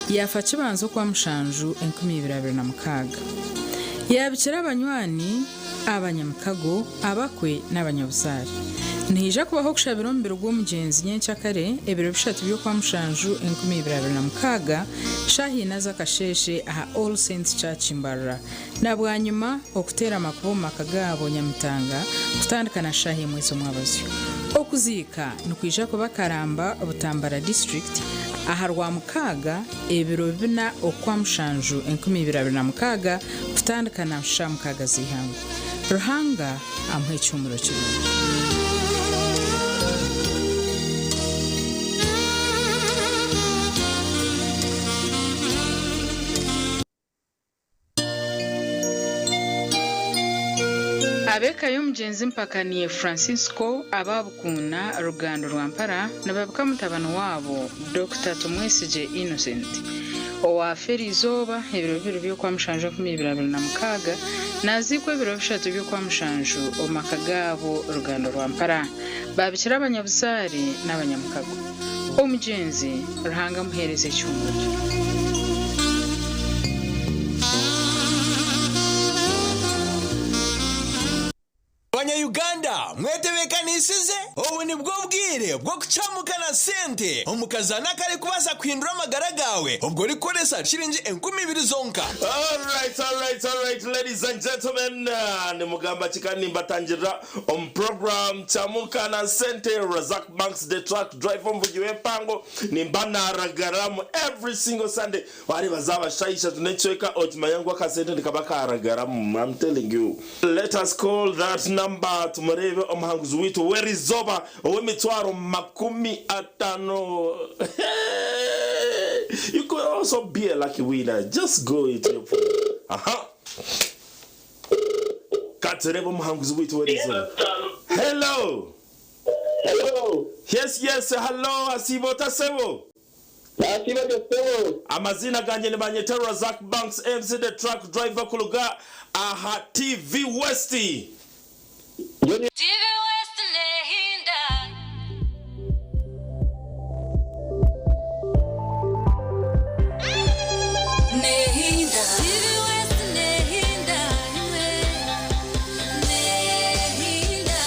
Yaafa Kibanza Okwamushanju 2026. Yaabikira abanywani, abanyamikago, abakwe n'abanyabuzaare. Nihaija kubaho okushabira omubiri gw'omugyenzi nyenkyakare ebiro bishatu by'Okwamushanju 2026, shaaha ina z'akasheeshe aha All Saints Church Mbarara na bwanyima okuteera amakuba omu maka gaabo Nyamitanga kutandika na shaaha emwe z'omwabazyo. Okuziika nikwija kuba Karamba, Butambala District aha Rwamukaaga ebiro bina Okwamushanju 2026 kutandika na shaaha mukaaga z'eihangwe. Ruhanga amuhe ekihuumuro kirungi. Ab'eka y'omugyenzi Mpakaniye Francisco aba Bukuuna, Rugando Rwampara nibabika mutabani waabo Dokita Tumwesigye Innocent owaafa eriizooba ebiro bibiri by'Okwamushanju 2026 naaziikwa ebiro bishatu by'Okwamushanju omu maka gaabo Rugando Rwampara. Baabikira abanyabuzaare n'abanyamukago. Omugyenzi, Ruhanga amuheereze ekihuumuro kirungi. Banya Uganda mwetebekanisize? Obu nibwo bwire bw'okucamuka na sente omu kazaano akarikubaasa kuhindura amagara gaawe obwo orikukoresa shiringi 2000 zonka. Alright alright alright ladies and gentlemen nimugamba ki kandi nimbatangirira omu program Camuka na Sente Razak Banks the truck driver omuvugi w'empango nimba naragaramu every single Sunday Wareeba zaaba shaaha ishatu n'ekicweka okimanya ngu akasente nikaba karagaramu I'm telling you. Let us call that number tumureebe omuhanguzi waitu w'erizooba ow'emitwaro 50 You could also be a lucky winner just go into your phone aha Katureebe omuhanguzi waitu w'erizooba Hello Hello. Yes yes hello asiiba ota sebo? Nasiiba gye ssebo. Amaziina gangye nibanyeta Razak Banks MC the truck driver kuruga aha TV West. TV West nehinda. Nehinda. TV West nehinda imwe nehinda.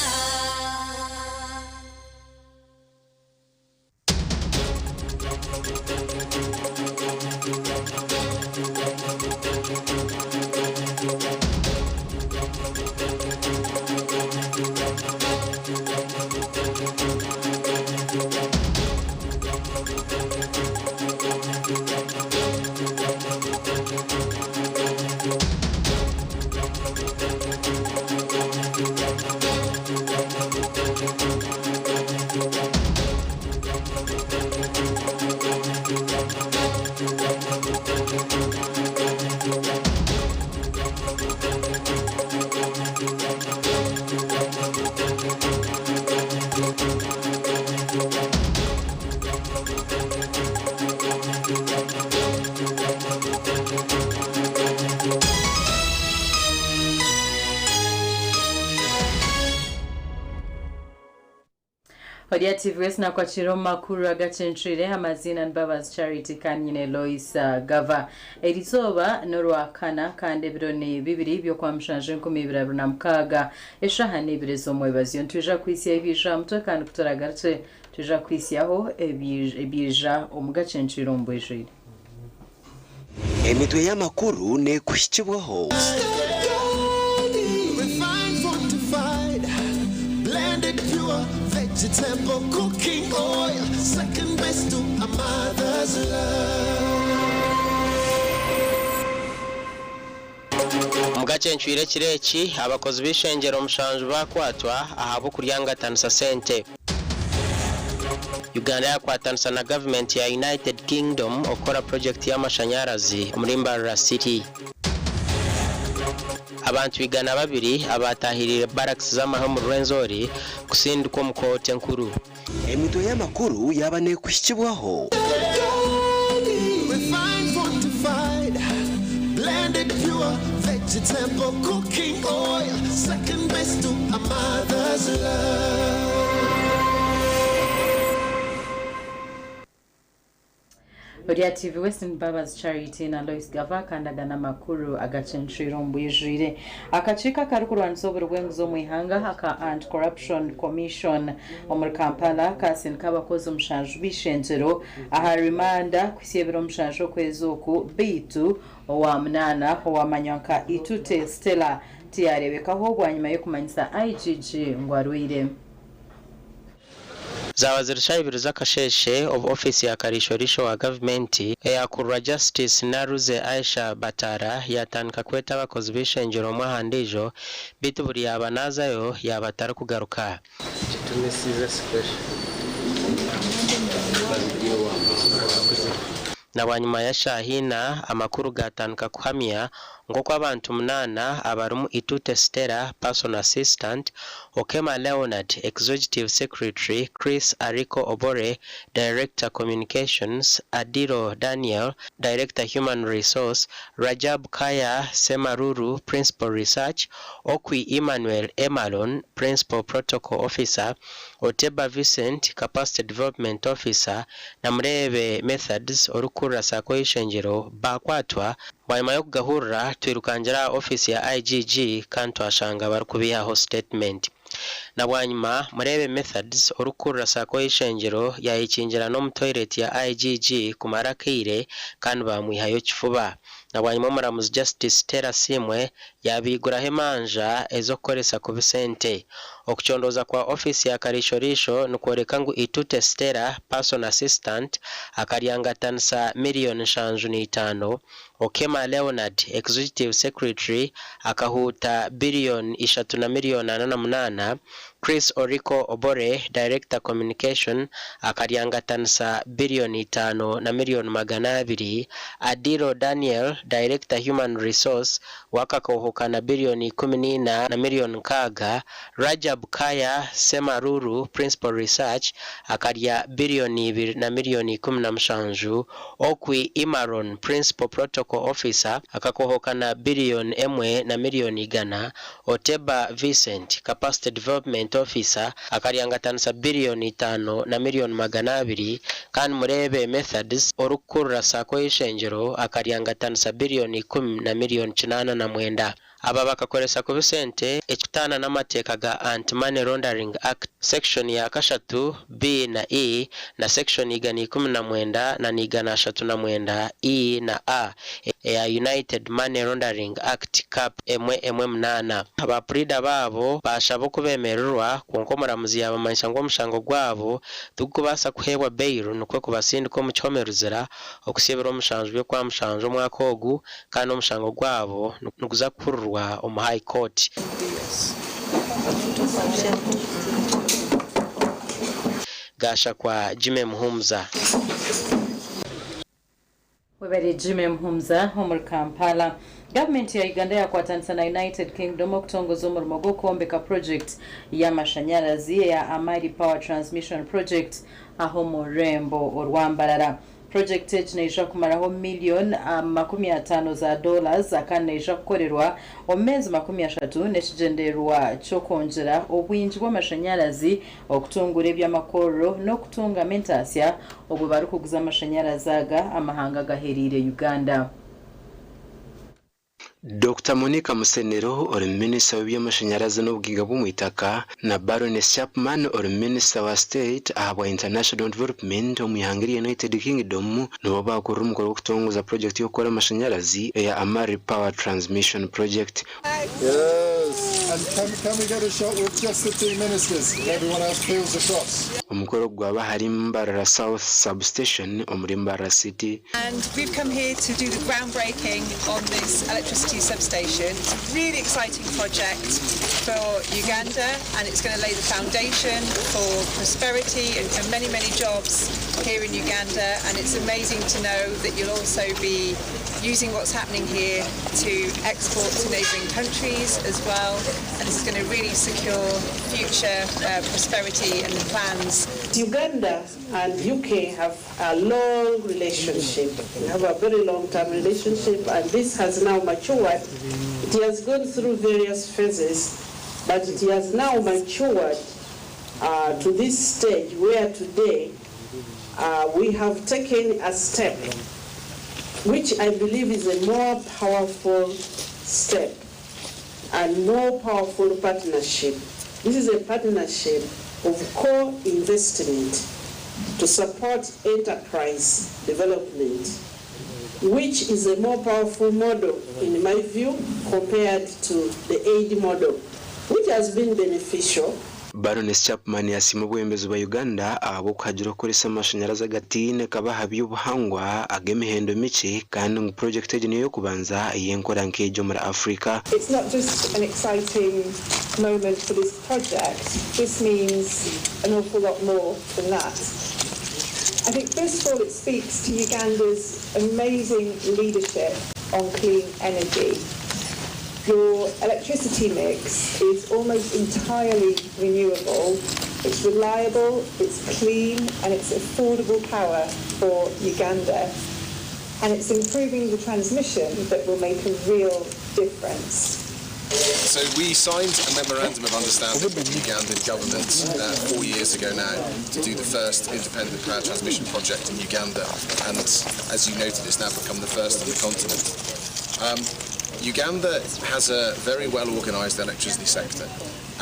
Ori TV West nakwakira omu makuru agacencwire amaziina ni Mbabazi Charity kandi nyine Lois Gava. Erizooba n'orwakana kandi ebiro ni bibiri by'okwamushanju 2026 eshaaha n'ibiri ez'omwebazyo. Nitwija kuhitsya ebiija aha mutwe kandi kuturagarukye twija kuhitsyaho ebiija omu gacencwire omu bwijwire. Emitwe y'amakuru neekuhikibwaho. Omugace ncwire ekiro eki, abakozi b'eishengyero mushanju baakwatwa ahabw'okuryangatanisa sente. Uganda yakwatanisa na gavumenti ya United Kingdom okukora purogyekiti y'amashanyarazi omuri Mbarara City. Abantu 200 abaatahiriire barracks z'amahe omuri Rwenzori kusindikwa omu kooti enkuru. Emitwe y'amakuru yaaba neekuhikibwaho. Orya TV West Mbabazi Charity na Lois Gava kandi aga n'amakuru agacencwire omu bwijwire. Akakiiko akarikurwanisa oburi bw'enguzi omu ihanga aka Anti-Corruption Commission omuri Kampala kasindika abakozi 7 b'eishengyero aha rimanda kuhitsya ebiro 7 okwezi oku, beitu owa munaana owamanywa nka Itute Stella tiyareebekaho bwanyima y'okumanyisa IGG ngu arwaire. Zaaba ziri shaaha ibiri z'akasheeshe obu ofiisi ya Kariisho-riisho wa gavumenti eyakurirwa Justice Naruze Aisha Batara yaatandika kweta abakozi b'eishengyero omwe aha ndiijo beitu buri yaaba naazayo yaaba atarikugaruka. Na bwanyima y'eshaaha ina, amakuru gaatandika kuhamya nk'oku abantu munaana abarimu Itute Stella, Personal Assistant, Okema Leonard, Executive Secretary, Chris Ariko Obore, Director Communications, Adiro Daniel, Director Human Resource, Rajab Kaya Semaruru, Principal Research, Okwi Emmanuel Emalon, Principal Protocol Officer, Oteba Vincent, Capacity Development Officer, na Mureebe Methods orikukurira SACCO y'eishengyero baakwatwa. Bwanyima y'okugahurira twirukangira aha ofiisi ya IGG kandi twashanga barikubiihaho sitetimenti. Na bwanyima Mureebe Methods orikukurira SACCO y'eishengyero yaayekingira n'omu toyireti ya IGG kumara akaire kandi baamwihayo kifuba. Na bwanyima omuramuzi Justice Stella Asiimwe yaabaiguraho emanja ez'okukoresa kubi sente. Okucondooza kwa ofiisi ya Kariisho-riisho nikworeka ngu Itute Stella, Personal Assistant, akaryangatanisa miriyoni 75, Okema Leonard, Executive Secretary, akahuuta biriyoni 3 na miriyoni 48, Chris Oriko Obore, Director Communication, akaryangatanisa biriyoni 5 na miriyoni 200, Adiro Daniel, Director Human Resource, wakakohoka na biriyoni 14 na miriyoni 60, Rajab Kaya Semaruru, Principal Research, akarya biriyoni 2 na miriyoni 17, Okwi Imaron, Principal Protocol Officer, akakohoka na biriyoni 1 na miriyoni 100, Oteba Vincent, Capacity Development Officer, akaryangatanisa biriyoni 5 na miriyoni 200, kandi Mureebe Methods orikukurira SACCO y'eishengyero akaryangatanisa biriyoni 10 na miriyoni 89. Aba bakakoresa kubi sente ekikutaana n'amateeka ga Anti-Money Laundering Act section ya kashatu B na E na section 119 na 139 E na A eya United Money Laundering Act Cap 118. Ba puriida baabo baashaba okubemererwa kwonka omuramuzi yaabamanyisa ngu omushango gwabo tigurikubaasa kuheebwa bail nikwo kubasindika omu kihome ruzira okuhitsya ebiro 7 by'Okwamushanju omwaka ogu kandi omushango gwabo niguza kuhurirwa omu High Court. Gashakwa Jimmy Muhumuza. Webare Jimmy Muhumuza omuri Kampala. Gavumenti ya Uganda yakwatanisa na United Kingdom okutongoza omurimo gw'okwombeka project y'amashanyarazi eya Amari Power Transmission Project aho omu rurembo orwa Mbarara. Project egi neija kumaraho miliyoni 50 za dollars kandi neija kukorerwa omu meezi 30 n'ekigyendererwa ky'okwongyera obwingi bw'amashanyarazi, okutungura eby'amakorero n'okutungamu entaasya obwo barikuguza amashanyarazi aga amahanga agahereire Uganda. Dokita Monica Musenero ori minisita w'eby'amashanyarazi n'obugaiga bw'omu itaka na Baroness Chapman ori minisita wa state ahabwa International Development omu ihanga erya United Kingdom nibo baakurira omukoro gw'okutongoza purojekiti y'okukora amashanyarazi eya Amari Power Transmission Project. Yes. And can we get a shot with just the two ministers? Everyone else peels across. Omukoro gwaba ahari Mbarara South Substation omuri Mbarara City. And we've come here to do the groundbreaking on this electricity substation. It's a really exciting project for Uganda, and it's going to lay the foundation for prosperity and for many, many jobs here in Uganda. And it's amazing to know that you'll also be using what's happening here to export to neighbouring countries as well. And this is going to really secure future prosperity and plans. Uganda and UK have a long relationship. We have a very long-term relationship, and this has now matured. It has gone through various phases, but it has now matured to this stage where today We have taken a step which I believe is a more powerful step and more powerful partnership. This is a partnership of co-investment to support enterprise development, which is a more powerful model, in my view, compared to the aid model, which has been beneficial. Baroness Chapman yasiima obwebembezi bwa Uganda ahabw'okuhagira okukoresa amashanyarazi agataine kabi aha by'obuhangwa ag'emihendo mikye kandi ngu purogyekiti egi niyo y'okubanza ey'enkora nk'egi omuri Africa. It's not just an exciting moment for this project, this means an awful lot more than that. I think first of all it speaks to Uganda's amazing leadership on clean energy. Your electricity mix is almost entirely renewable, it's reliable, it's clean and it's affordable power for Uganda. And it's improving the transmission that will make a real difference. So we signed a memorandum of understanding with the Ugandan government 4 years ago now to do the first independent power transmission project in Uganda, and as you noted, it's now become the first on the continent. Uganda has a very well organised electricity sector,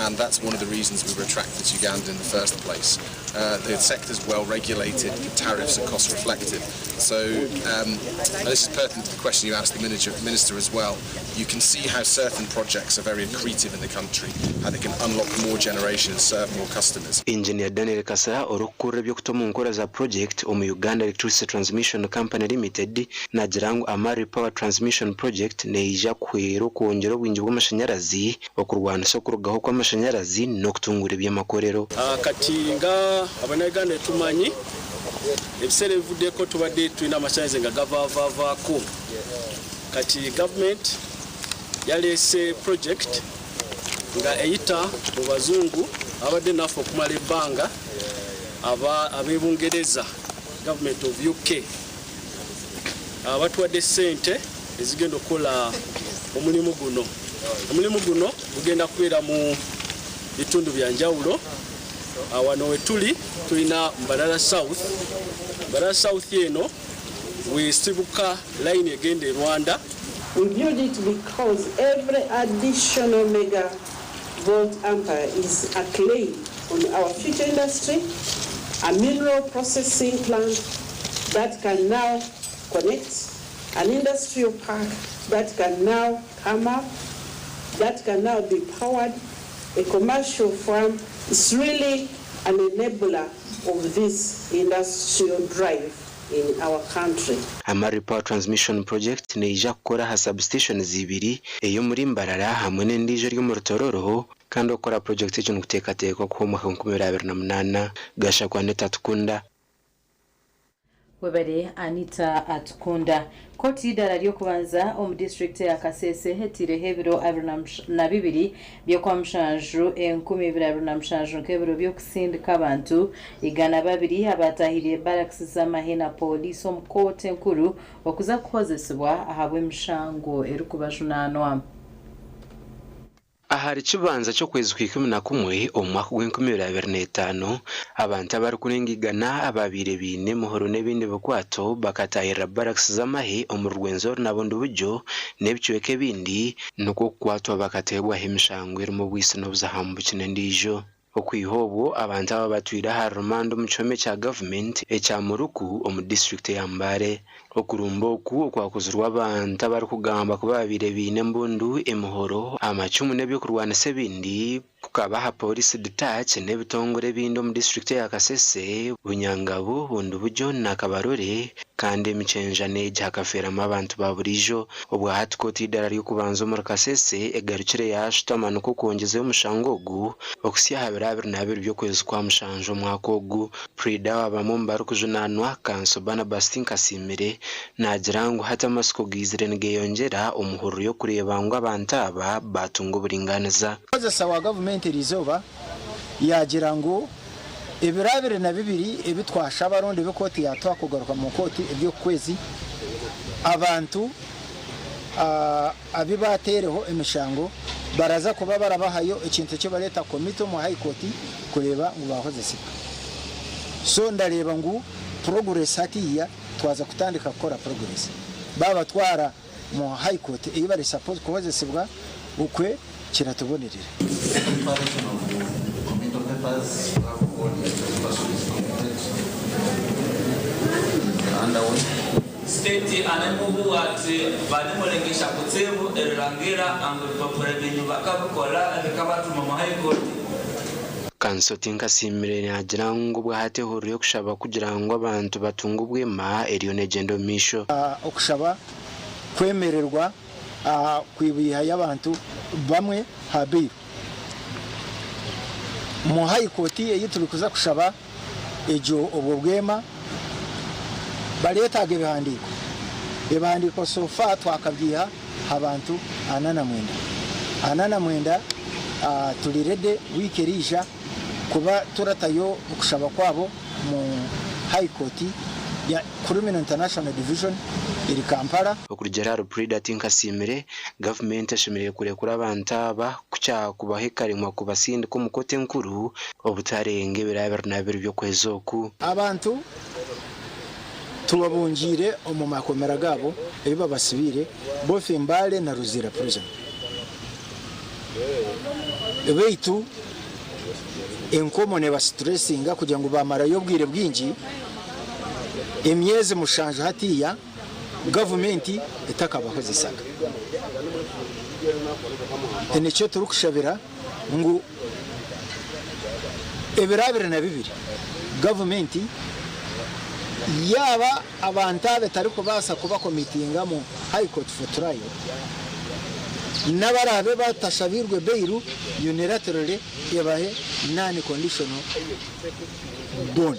and that's one of the reasons we were attracted to Uganda in the first place. The sector's well regulated, the tariffs are cost reflective. So, and this is pertinent to the question you asked the minister as well. You can see how certain projects are very accretive in the country, how they can unlock more generation and serve more customers. Engineer Daniel Kasara orikukurira eby'okuta omu nkora za project omu Uganda Electricity Transmission Company Limited naagira ngu Amari Power Transmission Project neija kuhwera okwongyera obwingi bw'amashanyarazi, okurwanisa okurugaho kw'amashanyarazi n'okutungura eby'amakorero. Kati nga abannayuganda tumanyi ebiseera ebivuddeko tubadde tulina amasannyalaze nga gavaavaavaako. Kati gavumenti yaleese project nga eyita mu bazungu abadde naffe okumala ebbanga ab'e Bungereza, government of UK, batuwadde ssente ezigenda okukola omulimu guno. Omulimu guno gugenda kubeera mu bitundu bya njawulo. Wano we tuli tulina Mbarara South. Mbarara South eno wesibuka line egenda e Rwanda. We build it because every additional megavolt ampere is a claim on our future industry, a mineral processing plant that can now connect, an industrial park that can now come up, that can now be powered, a commercial farm. It's really an enabler of this industrial drive in our country. Amari Power Transmission Project neija kukora aha substations ibiri, ey'omuri Mbarara hamwe n'endiijo eri omu Rutororo, kandi okukora project egyo nikuteekateekwa kuha omwaka 2028. Gashakwa Anita Atukunda. Webare Anita Atukunda. Kooti y'eidaara ry'okubanza omu disiturikiti ya Kasese etiireho ebiro 22 by'Okwamushanju 2027 nk'ebiro by'okusindika abantu 102 abatahiriire barracks z'amahe na pooriisi omu kooti enkuru okuza kuhozesibwa ahabw'emishango erikubajunaanwa. Ahari kibanza ky'okwezi kwa 11 omu mwaka gw'e2025, abantu abarikurenga 100 ababaire baine emihoro n'ebindi bikwato bakatahirira barracks z'amahe omu Rwenzori na Bundibugyo n'ebicweka ebindi, nikwo kukwatwa bakateebwaho emishango erimu obwitsi n'obuzahambuki n'endiijo. Okwiha obwo abantu aba batwire ahari rumanda omu kihome kya gavumenti ekya Muruku omu disiturikiti ya Mbale. Okurumba oku okwakozirwe abantu abarikugamba kuba babaire baine embundu, emihoro, amacumu n'ebyokurwanisa ebindi kukaba aha polisi detach n'ebitongore ebindi omu disiturikiti ya Kasese, Bunyangabu, Bundibugyo na Kabarole, kandi emikyenjano egi hakafeeramu abantu ba buriijo. Obwahati kooti y'eidaara ry'okubanza omuri Kasese egarukire yaashutama nikwo kwongyezayo omushango ogu okuhitsya aha biro 22 by'okwezi kwa mushanju omwaka ogu. Purida wa bamwe omu barikujunaanwa, Kanso Barnabas Tinkasiimire, naagira ngu hati amatsiko gaizire nigeyongyera omu hururu y'okureeba ngu abantu aba baatunga oburingaaniza. Omukozesa wa gavumenti eriizooba yaagira ngu ebiro 22 ebi twashaba rundi ebi kooti yaatuha kugaruka mu kooti eby'oku kwezi, abantu abu baateereho emishango baraza kuba barabahayo ekintu eki bareeta committee omu high court kureeba ngu baahozesibwa. So ndareeba ngu Progress hatiiya twaza kutandika kukora progress. Baabatwara mu High Court ei bari suppose kuhozesibwa okwe kiratubonerera. State anemubuwa ati banimulengesha kutsibu erilangira angu ebipapura byenyu bakabikola ebikabatuma mu High Court. Kanso Tinkasiimire naagira ngu obwahati ehururu y'okushaba kugira ngu abantu batunge obwema eriyo negyenda omu maisho. Okushaba kwemererwa kwibwihayo abantu bamwe aha bail omu High Court ei turikuza kushaba egyo obwo bwema bareetaaga ebihandiiko. Ebihandiiko so far twakabyiha aha bantu 49. 49 turi ready wiiki eriija kuba turatayo okushaba kwabo omu High Court ya Criminal International Division eri Kampala. Okurugiirira ahari Puriida Tinkasiimire, gavumenti eshemereire kurekura abantu aba ku kyakubaho ekaremwa kubasindika omu kooti enkuru obutarenga ebiro 22 by'okwezi oku. Abantu tubabungiire omu makomera gaabo ebi babasibiire both Mbale na Luzira Prison. Beitu enkomo nebasituresinga kugira ngu bamarayo obwire bwingi, emyezi mushanju hatiiya gavumenti etakabahozesaga. Nikyo turikushabira ngu ebiro 22 gavumenti yaaba abantu aba etarikubaasa kubakomitinga omu High Court for trial, n'abaraabe batashabiirwe bail unilaterally ebahe non-conditional bond.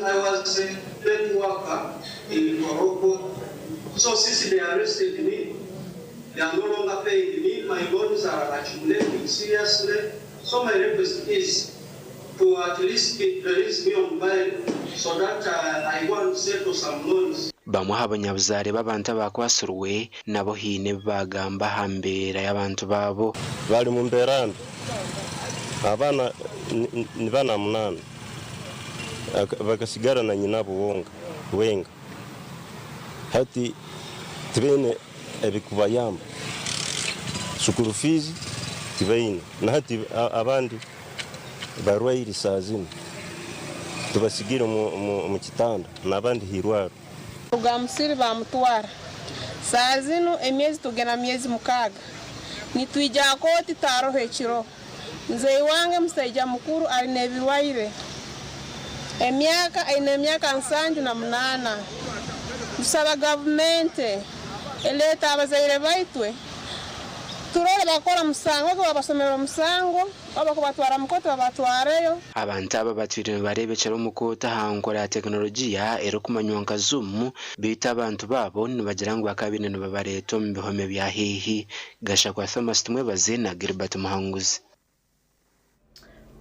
I was a bank worker in Morocco. So since they arrested me, they are no longer paying me. My loans are accumulating seriously. So my request is to at least release me on bail so that I go and settle some loans. Bamwe aha banyabuzaare b'abantu abakwatsirwe nabo haine ebi baagamba aha mbeera y'abantu baabo. Bari mu mbeera mbi. Abaana ni bana munaana bakasigara na nyinabo wenka. Hati tibaine ebikubayamba. School fees tibaine. Na hati abandi barwaire saa zinu. Tubasigire omu kitanda n'abandi hirwaro. Ruga musiri bamutwara. Saa zinu emyezi tugenda myezi 6. Nitwija koti taroho ekiro. Mzee wange musaija mukuru aline ebirwaire. Emyaka aine emyaka 78. Tusaba gavumenti eleta abazaire baitwe. Turore bakora musango babasomera omusango oba kubatwara mukoti babatwareyo. Abantu aba batwire nibareebekyera omu kooti aha nkora ya tekinologiya erikumanywa nka Zoom beitu abantu baabo nibagira ngu bakaba baine nibabareeta omu bihome bya haihi. Gashakwa Thomas Tumwebaze na Gilbert Muhanguzi.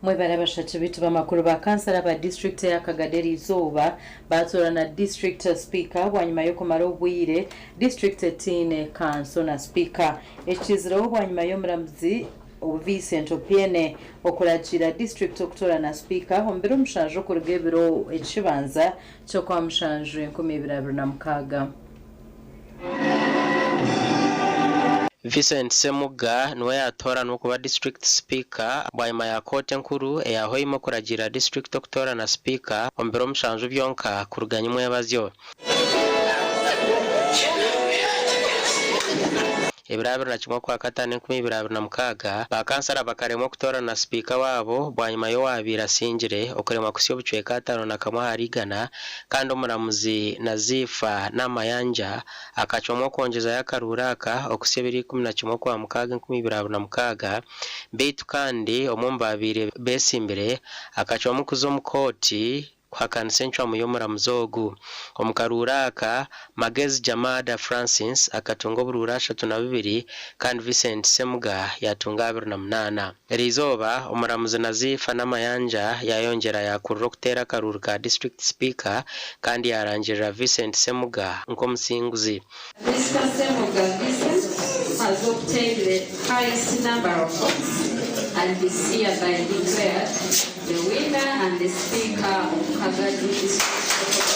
Mwebare abashaki bitu b'amakuru ba kansara ba district ya Kagadi erizooba batoora na district speaker bwanyima y'okumara obwire district etiine kanso na speaker. Ekizireho bwanyima y'omuramuzi Vincent Opiene okuragira district okutoora na speaker omu biro 7 okuruga ebiro ekibanza ky'okwa 7 2026. Vincent Semuga niwe yatoranwa kuba district speaker bwanyima ya kooti enkuru eyahoima okuragira district okutoorana speaker omu biro 7 byonka kuruga nyimwebazyo. Ebiro 21 okwa 5 2026 bakansara bakaremwa okutoorana sipiika waabo bwanyima y'owabiire asingire okuremwa kusya obucweka 51 ahari igana kandi omuramuzi Nazifa Namayanja akacwamu okwongyezayo akaruuru aka okusya ebiro 11 okwa 6 2026 beitu kandi omwe omu babiire besimbire akacwamu kuza omu kooti. kuhakanisa encwamu y'omuramuzi ogu. Omu karuuru aka, Magezi Jamada Francis akatunga oburuuru 32 kandi Vincent Ssemuga yatunga 28. Eriizooba, omuramuzi Nazifa Namayanja yayongyera yakurira okuteera akaruuru ka disiturikiti sipiika kandi yarangirira Vincent Ssemuga nk'omusinguzi. Mister Ssemuga Vincent has obtained the highest number of votes and is hereby declared the winner and the Speaker of Kagadi District.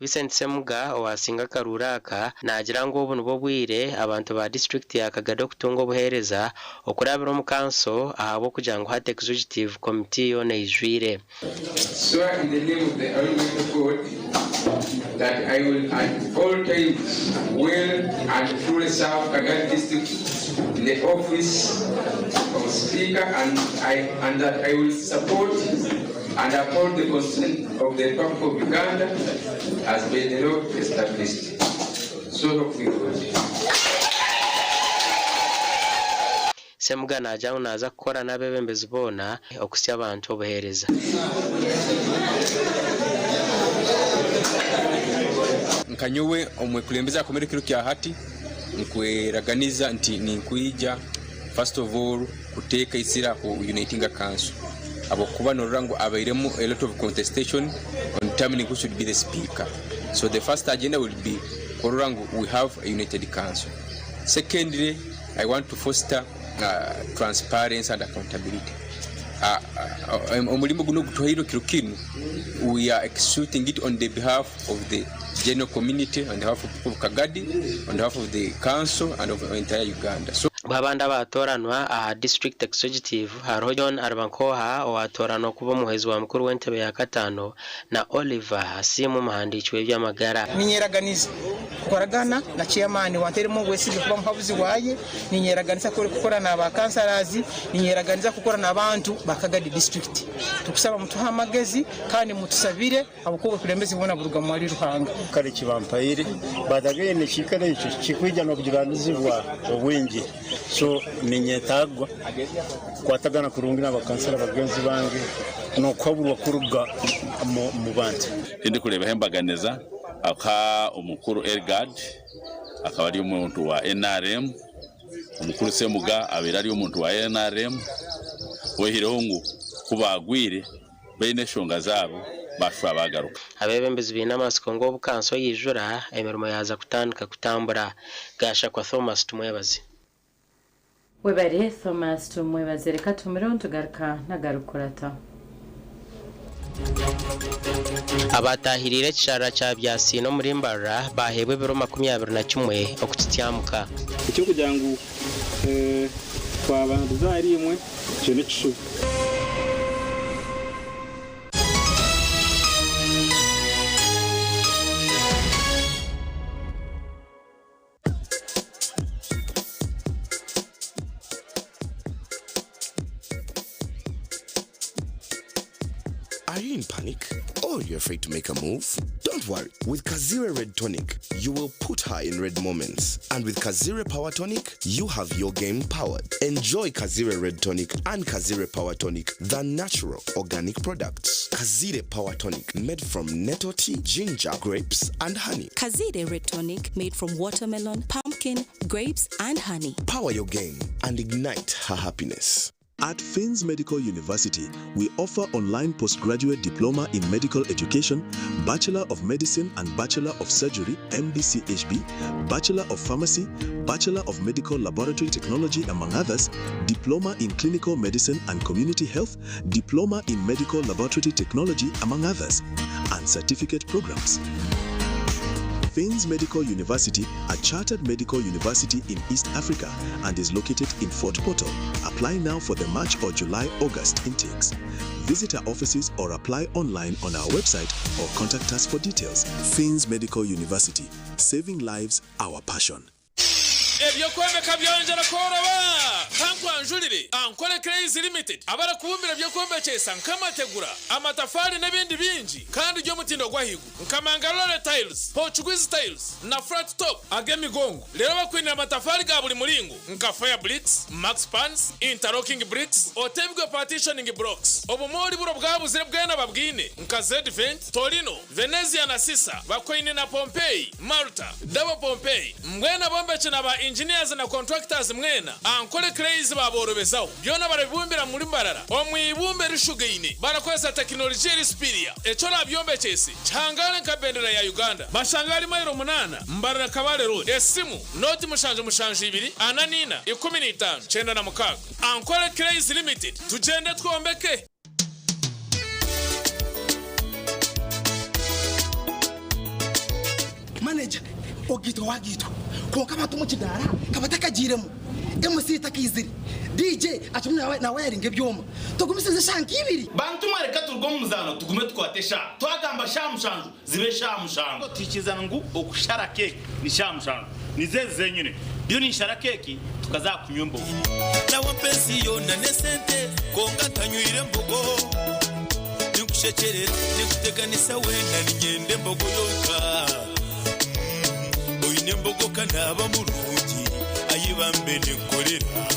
Vincent Ssemuga owasinga akaruuru aka naagira ngu obu nibwo bwire abantu ba disiturikiti ya Kagadi okutunga obuheereza okurabira omu kanso ahabw'okugira ngu hati Executive Committee yoona eijwire. Swear in the name of the Almighty God that I will at all times well and truly serve Kagadi District in the office of Speaker and, I, and that I will support and uphold the Constitution of the Republic of Uganda as by the law established. So help me God. Ssemuga naagira ngu naaza kukora n'abeebembezi boona okuhitsya abantu obuheereza. Nka nyowe omwekulembeze akomere ekiro kya hati, nkweraganiza nti ninkwija first of all kuteeka isira ku unitinga council habwokuba norora ngu abairemu a lot of contestation on determining who should be the speaker. So the first agenda will be kurora ngu we have a united council. Secondly, I want to foster transparency and accountability. Omurimo gunu ogutuhairwe kiro kinu, we are executing it on the behalf of the general community, on behalf of people of Kagadi, on behalf of the council and of the entire Uganda. So, Abandi abaatoranwa aha District Executive hariho John Aribankoha owatoranwa kuba omuhwezi wa mukuru w'entebe ya kataano na Oliver Asiimwe omuhandiiki w'eby'amagara. Ninyeraganiza kukoragana na chairman wanteremu obwesige kuba muhabuzi waye, ninyeraganiza kukora na ba councillors, ninyeraganiza kukora n'abantu ba Kagadi district. Tukusaba mutuhe amagezi kandi mutusabire ahabw'okuba obukulembezi bwona buruga mwari Ruhanga. Kare kibampaire but again ekiikaro ekyo kikwija n'obujunanizibwa obwingi, so ninyetagwa kukwatagana kurungi n'abakansara bagenzi bange n'okuhaburwa kuruga mu bantu. Tindikureebaho embaganiza aka omukuru Elgard akaba ari omuntu wa NRM, omukuru Ssemuga abaire ari omuntu wa NRM, oihireho ngu ku baagwire baine enshonga zaabo baashusha baagaruka. Abeebembezi baine amatsiko ngu obu kanso yaijura, emirimo yaaza kutandika kutambura. Gashakwa Thomas Tumwebaze. Webare Thomas Tumwebaze, reka tumireho nitugaruka n'agarikukurataho. Abaatahiriire ekisharara kya Byasiina omuri Mbarara baaheebwa ebiro 21 okukityamuka. Eky'okugira ngu twabandize ahari imwe, ekyo n'ekishuba. Are you in panic or you're afraid to make a move? Don't worry. With Kazire Red Tonic, you will put her in red moments. And with Kazire Power Tonic, you have your game powered. Enjoy Kazire Red Tonic and Kazire Power Tonic, the natural organic products. Kazire Power Tonic, made from nettle tea, ginger, grapes, and honey. Kazire Red Tonic, made from watermelon, pumpkin, grapes, and honey. Power your game and ignite her happiness. At Finns Medical University, we offer online postgraduate diploma in medical education, Bachelor of Medicine and Bachelor of Surgery, MBCHB, Bachelor of Pharmacy, Bachelor of Medical Laboratory Technology, among others, Diploma in Clinical Medicine and Community Health, Diploma in Medical Laboratory Technology, among others, and certificate programs. Finns Medical University, a chartered medical university in East Africa and is located in Fort Portal. Apply now for the March or July August intakes. Visit our offices or apply online on our website or contact us for details. Finns Medical University, saving lives, our passion. Eby'okwombeka byongyera kworoba! Kankwanjurire Ankole Clays Limited abarikubumbira eby'okwombekyesa nk'amategura, amatafaari n'ebindi bingi kandi by'omutindo gw'ahaiguru nka Mangalore Tiles, Portuguese Tiles na Flat Top ag'emigongo. Reero bakwinire amatafaari ga buri muringo nka Fire Bricks, Max Pans, Interlocking Bricks, Otebigwe Partitioning Blocks. Obumoori buro bwabuzire bwena babwine nka Zedvent, Torino, Venezia na Sisa, Bakwaine na Pompeii, Malta, Double Pompeii, mbwenu abombeki na ba engineers na contractors mwena, Ankole Clays baaborobezaho. Byona barabibumbira muri Mbarara omu ibumba erishugaine barakozesa tekinologiya eri superior. Eki orabyombekyese kihangaare nka bendera ya Uganda. Bashanga ahari mailo munaana, Mbarara Kabale Road. Esimu, nooti 772 44 15 96. Ankole Clays Limited, tugyende twombeke! Manager, Ogaitwa wagaitwa kwonka abantu omu kidaara ka batakagiiremu, MC takaizire, DJ akirimu nawayaringa ebyoma, tugumisirize eshaaha nka ibiri. Bantu mwe reka turuge omu muzaano tugume tukwate eshaaha. Twagamba shaaha mushanju zibe eshaaha mushanju. Tuhikirizana ngu okushara keeki ni shaaha mushanju. Nizo ezi zenyine. Ndiyo ninshara keeki tukaza aha kunywa embogo. Nawe ensi yoona n'esente kwonka ntanywire mbogo. Ninkushekyerera ninkuteganisa weena niinyenda embogo yonka. Oine embogo ka naaba murungi ayi bambe ninkukorera.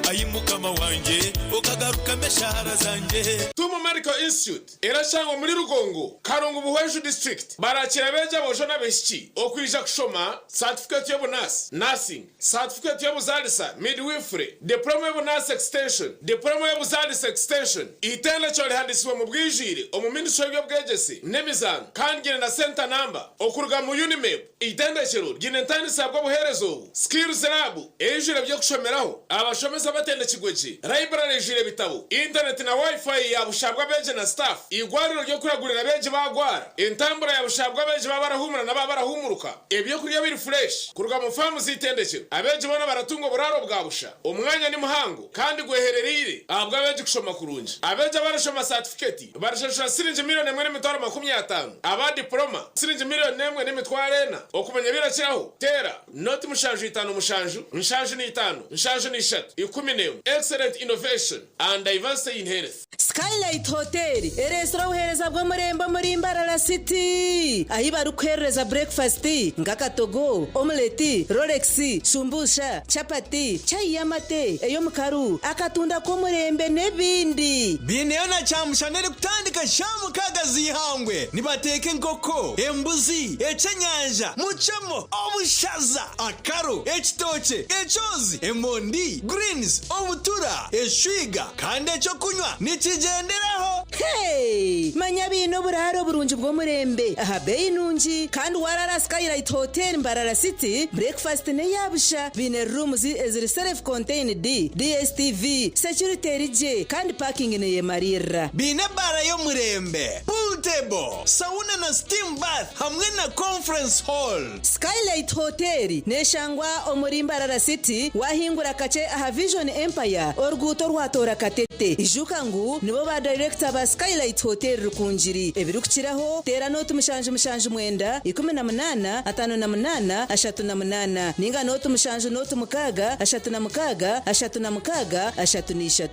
Ayi mukama wangye okagarukamu eshaara zangye. Tumu Medical Institute erashangwa omuri Rugongo, Karungu Buhweju District. Barakira abeegi aboojo n'abaishiki okwija kushoma satifikeeti y'obunaasi, Nursing, satifikeeti y'obuzaalisa, Midwifery, Diploma y'obunaasi Extension, Diploma y'obuzaalisa Extension. Eitendekero rihandiisibwe omu bwijwire omu Ministry y'eby'obwegyese n'emizaano kandi ryine na Centre Number okuruga mu UNIMEB. Eitendekero ryine entandisa ahabw'obuheereza obu, Skills Lab eijwire eby'okushomeraho, abashomesa batendekirwe gye, library eijwire ebitabo, intaneti na Wi-Fi ya busha ahabw'abeegi na staff, eigwariro ry'okuragurira abeegi baagwara, entambura ya busha ahabw'abeegi baaba barahuumura na baaba barahuumuruka, ebyokurya biri fureshi kuruga mu faamu z'eitendekero. Abeegi boona baratunga oburaaro bwa busha. Omwanya ni muhango kandi gweherereire ahabw'abeegi kushoma kurungi. Abeegi abarashoma saatifiketi Barishashura siringi milioni 1,050,000, aba dipuloma siringi milioni 1,400. Okumanya ebirakiraho, teera noti 757 75 73 11. Excellent innovation and diversity in health. Skylight Hotel ereetsire obuheereza bw'omurembe omuri Mbarara City ahi barikuheerereza burekifasiti nk'akatogo, omuleti, rolex, shumbusha, Chapati, chai y'amate, ey'omukaru, akatunda k'omurembe n'ebindi. Baineyo na kyamushana erikutandika shaaha mukaaga z'eihangwe. Nibateeka enkoko, embuzi, ekyenyanja, mucemo, obushaza, akaro, ekitookye, ekyozi, emondi, greens, obutura, eshwiga kandi eky'okunywa nikigyenderaho. Hey! Manya baine oburaaro burungi bw'omurembe aha beeyi nungi kandi waarara Skylight Hotel Mbarara City, breakfast n'eya busha. Baine rooms eziri self contained, DSTV, security eri gye kandi parking neyemariirira. Baine ebaara y'omurembe, pool table, sauna na steam bath hamwe na conference hall. Skylight Hotel neshangwa omuri Mbarara City wahingura kakye aha Vision Empire oruguuto orwatoora Katete. Ijuka ngu nibo ba Director ba Skylight Hotel Rukungiri. Ebirikukiraho teera nooti 779 18 58 38 ninga nooti 7 nooti 6 36 36 33.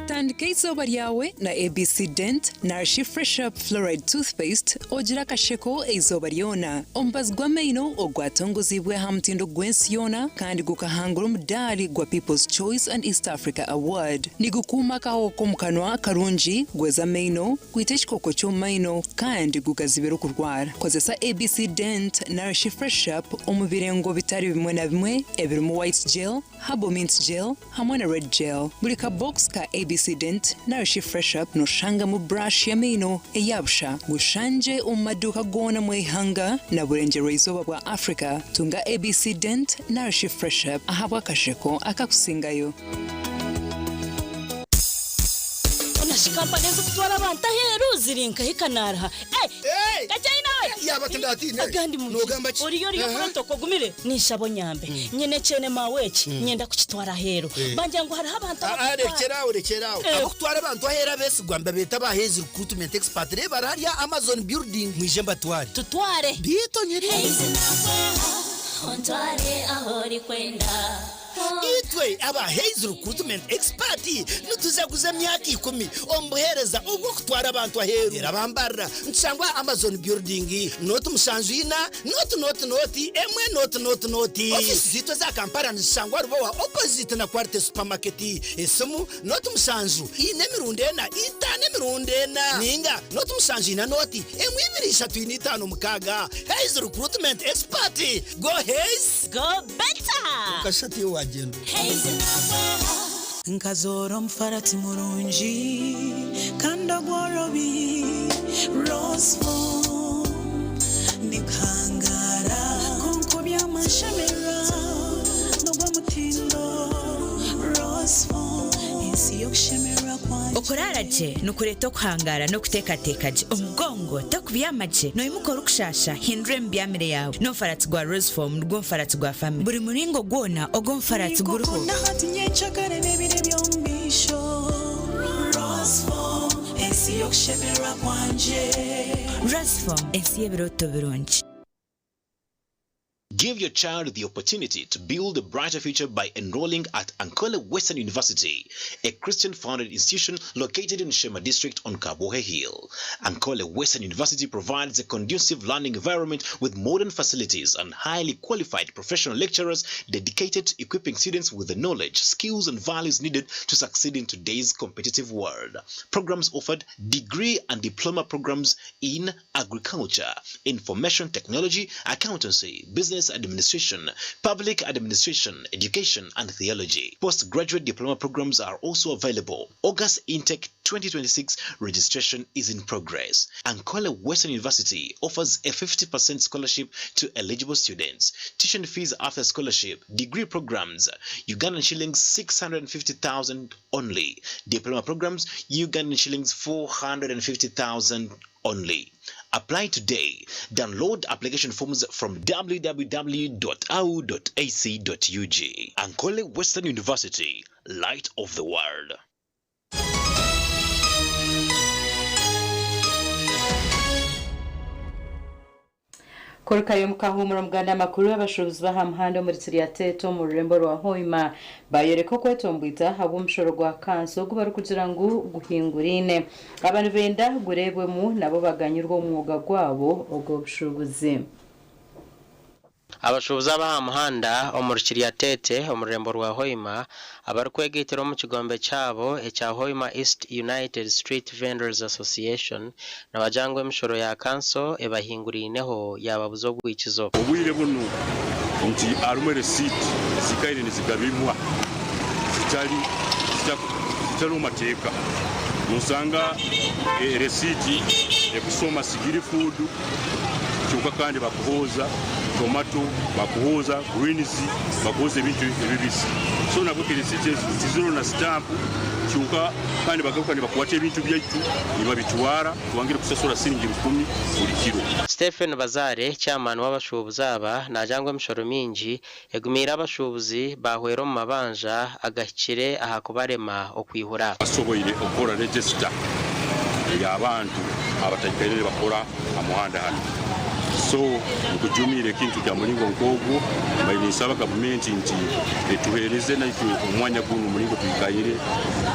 Tandika eizooba ryawe na ABC Dent narishi Fresh Up Fluoride Toothpaste ogire akasheko eizooba ryona. Omubazi gw'amaino ogwatongoziibwe aha mutindo gw'ensi yoona kandi gukahangura omudaari gwa People's Choice and East Africa Award. Nigukuuma akahoho k'omu kanwa karungi, gweza amaino, gwita ekikooko ky'omu maino kandi gugazibira okurwara. Kozesa ABC Dent narishi Fresh Up omu birengo bitari bimwe na bimwe ebirimu White Gel, Herbal Mint Gel hamwe na Red Gel. Buri ka box ka ABC Dent narishi Fresh Up noshangamu brush y'amaino eya busha. Gushangye omu maduuka goona omu ihanga na burengyerwa-izooba bwa Africa. Tunga ABC Dent narishi Fresh Up ahabw'akasheko akakusingayo. Honashi kampani ezikutwara abantu aheeru ziri nkahi kanaaruha? Kakyayina we! Yaaba tindatiine. Agandi mu Noogamba ki? Oriyo oriyo Aha. protocol ogumire ninshaba onyambe. Nyine ekyene maawe eki nyenda kukitwara aheeru. Bangira ngu hariho abantu Ah, ah, abakutwara. rekyera aho rekyera aho. Abakutwara abantu aheeru abeesigwa nibabeeta aba Hays Recruitment Expert. Reeba bari hariya Amazon building. Mwije mbatware. Tutware. Biito nyiri. Hays naakweha. Ontware ahu orikwenda. Itwe aba Hays Recruitment Expert nitujaguza emyaka ikumi omu buheereza obw'okutwara abantu aheeru. Erabambarira nitushangwa aha Amazon Building, nooti mushanju ina, nooti nooti nooti, emwe nooti nooti nooti. Ofiisi zaitu eza Kampala nizishangwa Rubowa opposite na Quality Supermarket. Esimu, nooti mushanju ina emirundi ena, itaano emirundi ena, ninga nooti mushanju ina nooti emwe ibiri ishatu ina itaano mukaaga. Hays Recruitment Expert, Go Hays! Go better! Okashusha tiiwe waagyenda. Hays nakwera. Nkazoora omufarati murungi kandi ogworobi Rosefoam nikuhangaara kwonka obyamashemera n'ogw'omutindo Rosefoam ensi y'okushemererwa kwangye. Okuraara gye nikureeta okuhangaara n'okuteekateeka gye. Omugongo tokubyama gye, noimuka orikushaasha, hindura emibyamire yaawe. N'omufaratsi gwa Rosefoam nigwo mufaratsi gwa famire. Buri muringo gwona ogw'omufaratsi guriho. Ninkukunda hati nyencakare n'ebiro eby'omu maisho Rosefoam ensi y'okushemererwa kwangye. Rosefoam ensi y'ebirooto birungi. Give your child the opportunity to build a brighter future by enrolling at Ankole Western University, a Christian founded institution located in Sheema District on Kabwohe Hill. Ankole Western University provides a conducive learning environment with modern facilities and highly qualified professional lecturers dedicated to equipping students with the knowledge, skills, and values needed to succeed in today's competitive world. Programs offered: degree and diploma programs in agriculture, information technology, accountancy, business administration, public administration, education, and theology. Postgraduate diploma programs are also available. August intake 2026 registration is in progress. Ankole Western University offers a 50% scholarship to eligible students. Tuition fees after scholarship, degree programs, Ugandan shillings 650,000 only. Diploma programs, Ugandan shillings 450,000 only. Apply today. Download application forms from www.au.ac.ug. Ankole Western University, light of the world. Kurukayo omu kahuumuro Muganda amakuru abashuubuzi b'aha muhanda omuri Kiryatete omu rurembo rwa Hoima bayoreka okwetombwita ahabw'omushoro gwa kanso ogu barikugira ngu guhinguraine. Aba nibenda gureebwemu nabo baganyirwe omu mwooga gwabo ogw'obushuubuzi. Abashuubuzi ab'aha muhanda omuri Kiryatete omu rurembo rwa Hoima abarikwegaitira omu kigombe kyabo ekya Hoima East United Street Vendors Association nibagira ngu emishoro ya kanso ebahinguriineho yaababuza obwikizo. Obwire bunu nti harimu erisiiti ezikaire nizigabibwa zitari zitari omu mateeka. Nosanga erisiiti ekusoma Sigiri Food kyonka kandi bakuhooza tomato, bakuhooza greens, bakuhooza ebintu ebibisi. So nabwo erisiiti ezo tiziriho na sitampu kyonka kandi bagaruka nibakwata ebintu byaitu nibabitwara twangire kusasura siringi rukumi buri kiro. Stephen Bazaare, chairman w'abashuubuzi aba naagira ngu emishoro mingi egumiire abashuubuzi baahwera omu mabanja agahikire aha kubarema okwihura. Basoboire okukora register ey'abantu abataikaire nibakora aha muhanda hanu. So nikujumiira ekintu kya muringo nk'ogwo, mbaire ninsaba gavumenti nti etuheereze naitwe omwanya gunu omuringo twikaire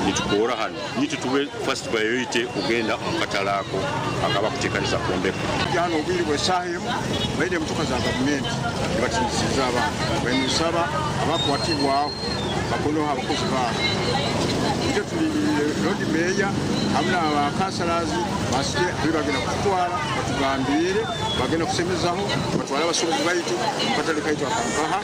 nitukoora hanu nitwe tube first priority kugenda omu katare ako akabakuteekaniza kwombeka. Hanu obwire bw'eshaaha emwe baine emotoka za gavumenti nibatingisiriza abantu. Mbaire ninsaba abakwatibwaho bakoneho abakozi baabo. Itwe tulindiriire Loodi Meeya hamu na ba kansalazi ba site ahu bagenda kututwara batugambiire bagenda kusemezaho batwale abasuubuzi baitu omu katare kaitu aka nkaha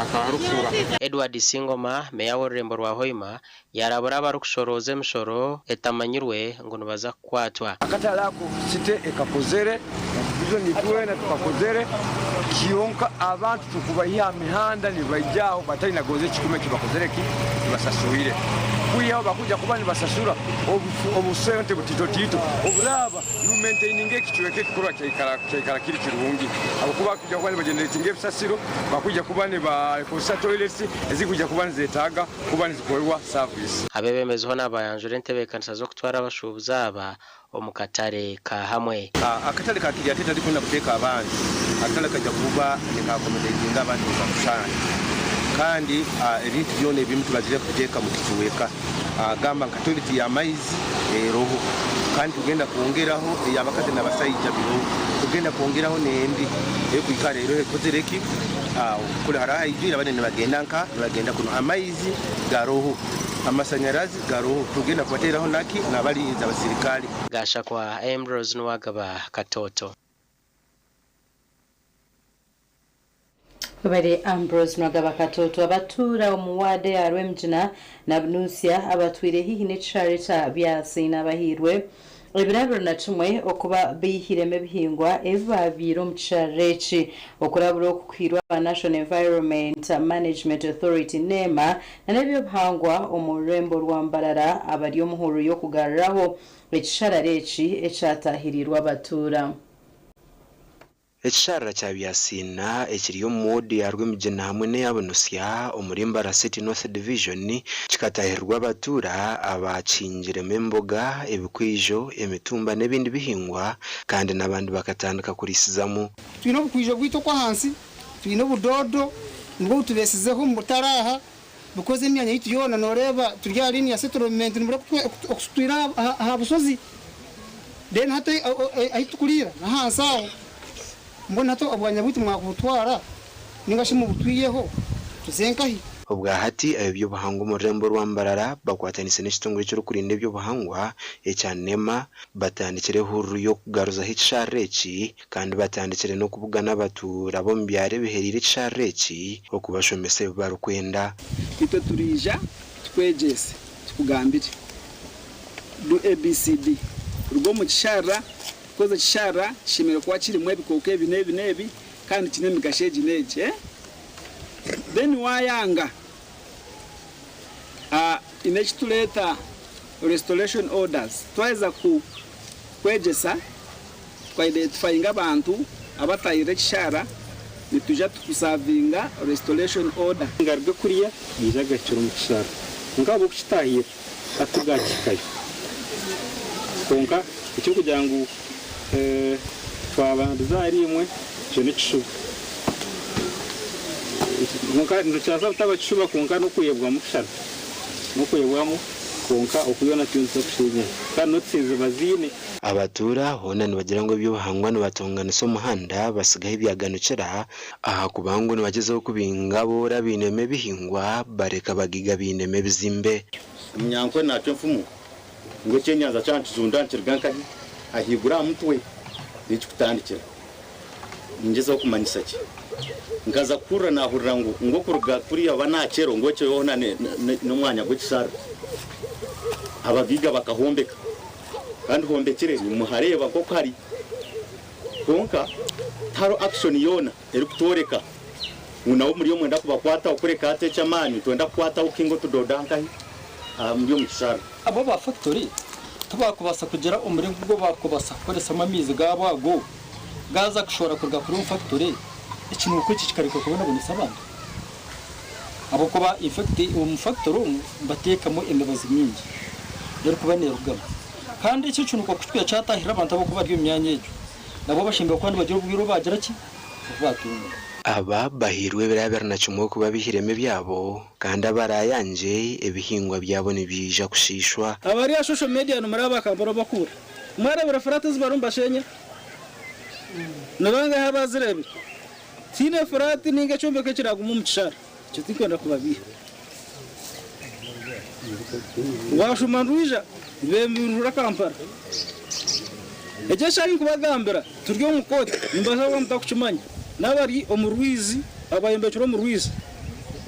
aka Rufura. Edward Singoma, Meeya w'orurembo rwa Hoima yaarabura abarikushorooza emishoro etamanyirwe ngu nibaza kukwatwa. Akatare ako site ekakozere, vision twena tukakozere, kyonka abantu tukubaiha aha mihanda nibaija aho batari na gonza ekikumi eki bakozere ki kibasaswire. Kwihaho bakuija kuba nibasasura obusente butito-tito oburaaba nibumaintaininga ekicweka ekikorwa kyaikara kiri kirungi ahabw'okuba bakwija kuba nibageneratinga ebisasiro, bakwija kuba nibakozesa toilets ezirikwija kuba nizetaaga kuba nizikorerwa service. Abeebembezi hoona baayanjura entebeekanisa z'okutwara abashuubuzi aba omu katare ka hamwe. Akatare ka Kiryate tarikwenda kuteeka abantu, akatare kaija kuba nika accommodatinga abantu nka mushanju kandi ebintu byona ebimwe tubazire kubiteeka mu kicweka gamba nka toilet ya maizi eroho kandi tugenda kwongeraho eyabakazi nabasaija biroho, tugenda kwongeraho nendi eyokwikara eroho ekozire ki kuri hariho ahaijwire abandi nibagenda nka nibagenda kunu amaizi garoho. Amasanyarazi garoho tugenda kubateraho naki nabarinzi abasirikale. Gashakwa Ambrose Nuwagaba, Katoto. Webare Ambrose Nuwagaba Katoto. Abatuura omu waada eya Rwemugina na Bunusia abatwire haihi n'ekishare kya Byasiina bahairwe ebiro 21 okuba baihiremu ebihingwa ebi baabiire omu kisharara eki. Okurabura oku kuhairwe aba National Environment Management Authority, NEMA, na n'eby'obuhangwa omu rurembo rwa Mbarara abari omu hururu y'okugaruraho ekisharara eki ekyatahiriirwe abatuura. Ekisharara kya Byasiina ekiri omu woodi ya Rwemigina hamwe n'eya Bunosya omuri Mbarara City North Division kikatahirirwa abatuura abakihingiremu emboga, ebikwijo, emitumba n'ebindi bihingwa kandi n'abandi bakatandika kuriisizamu. Twine obukwijo bwaitu okw'ahansi, twine obudoodo nibwo butubeesizeho omu butare aha because emyanya yaitu yoona nooreeba turi aha linear settlement nibura okututwire aha bushozi then hati ahu turikuriira n'ahansi aho mbwenu hati obwanya bwaitu mwakubutwara ninga shi mubutwiheho tuze nkahi? Obwa hati ab'eby'obuhangwa omu rurembo orwa Mbarara bakwatanise n'ekitongore ekirikurinda eby'obuhangwa ekya NEMA batandikire ehururu y'okugaruzaho ekisharara eki Kandi batandikire n'okubugana abatuura b'omu byaro ebihereire ekisharara eki okubashomesa ebi barikwenda. Itwe turiija tukwegyese, tukugambire. Do ABCD. Ruga omu kisharara, because ekisharara kishemereire kuba kirimu ebikooko ebi n'ebi n'ebi kandi kiine emigasho egi n'egi. Then waayanga, haine eki tureeta restoration orders. Twaheza kukwegyesa. Twa identifyinga abantu abatahirire ekishara nitwija tukusavinga restoration order. Ngaruge kuriya gaije agahikire omu kishara kwonka ahabw'okukitahirira hati gakihikayo kwonka eky'okugira ngu twabandize ahari imwe ekyo n'ekishuba kwonka nikibaasa kutaba kishuba kwonka n'okwebwamu kushana n'okwebwamu kwonka okuyona tiyo nituza kushenyera kandi notice baziine. Abatuura hoona nibagira ngu eby'obuhangwa nibatonganisa omuhanda basigaho ebyaganukira ahakuba ngu nibagyezaho kubinga abooro abainemu ebihingwa bareka abagaiga bainemu ebizimbe. Omunyankore naacwa enfumu ngu ekyenyanja kyaba nikizunda nikiruga nkahi? Ahaiguru aha mutwe niho kirikutandikira. Ningyezaho kumanyisa ki? Nkaza kuhurira naahurira ngu ngu okuruga kuriya oba Nakyero ngu ekyo hoona n'omwanya gw'ekisharara. Abagaiga bakahombeka. Kandi hombekire nimuhareeba nk'oku hari. Kwonka tihariho action yoona erikutworeka ngu nabo muri omwenda kubakwataho kureka hati eky'amaani nitwenda kukwataho kuhinga otudodo nkahi aha muri omu kisharara. Abo ba fakitori tibakubaasa kugira omuringo ogu bakubaasa kukoresamu amaizi gaabo ago gaaza kushohora kuruga kuri omu fakitori, ekinuuko eki kikareka kubonabonesa abantu. Ahabw'okuba in fact omu fakitori omu nibateekamu emibazi mingi erikuba neerugamu. Kandi ekyo ekinuuko ku kikuba kyataahirira abantu abarikuba bari omu myanya egyo, nabo bashemereire kuba nibagira obwire obu baagira ki? Obu baatunga. Aba bahairwe ebiro 21 okuba baihiremu ebyabo kandi abaraayangye ebihingwa byabo nibyija kushiishwa. Abari aha social media nimuraba Kampala bakuura. Mwarebire furati ezi barimu nibashenya? Ni bangahi abazirebire? Tihaine furati ninga ekyombeko ekiragume omu kishara. Ekyo tinkwenda kubabiiha. Waashuma ndwija nibemurura Kampala. Eki eshaaha nkubagambira turi omu kooti nimbaasa kuba mutakukimanya. N'abari omu rwizi abayombekire omu rwizi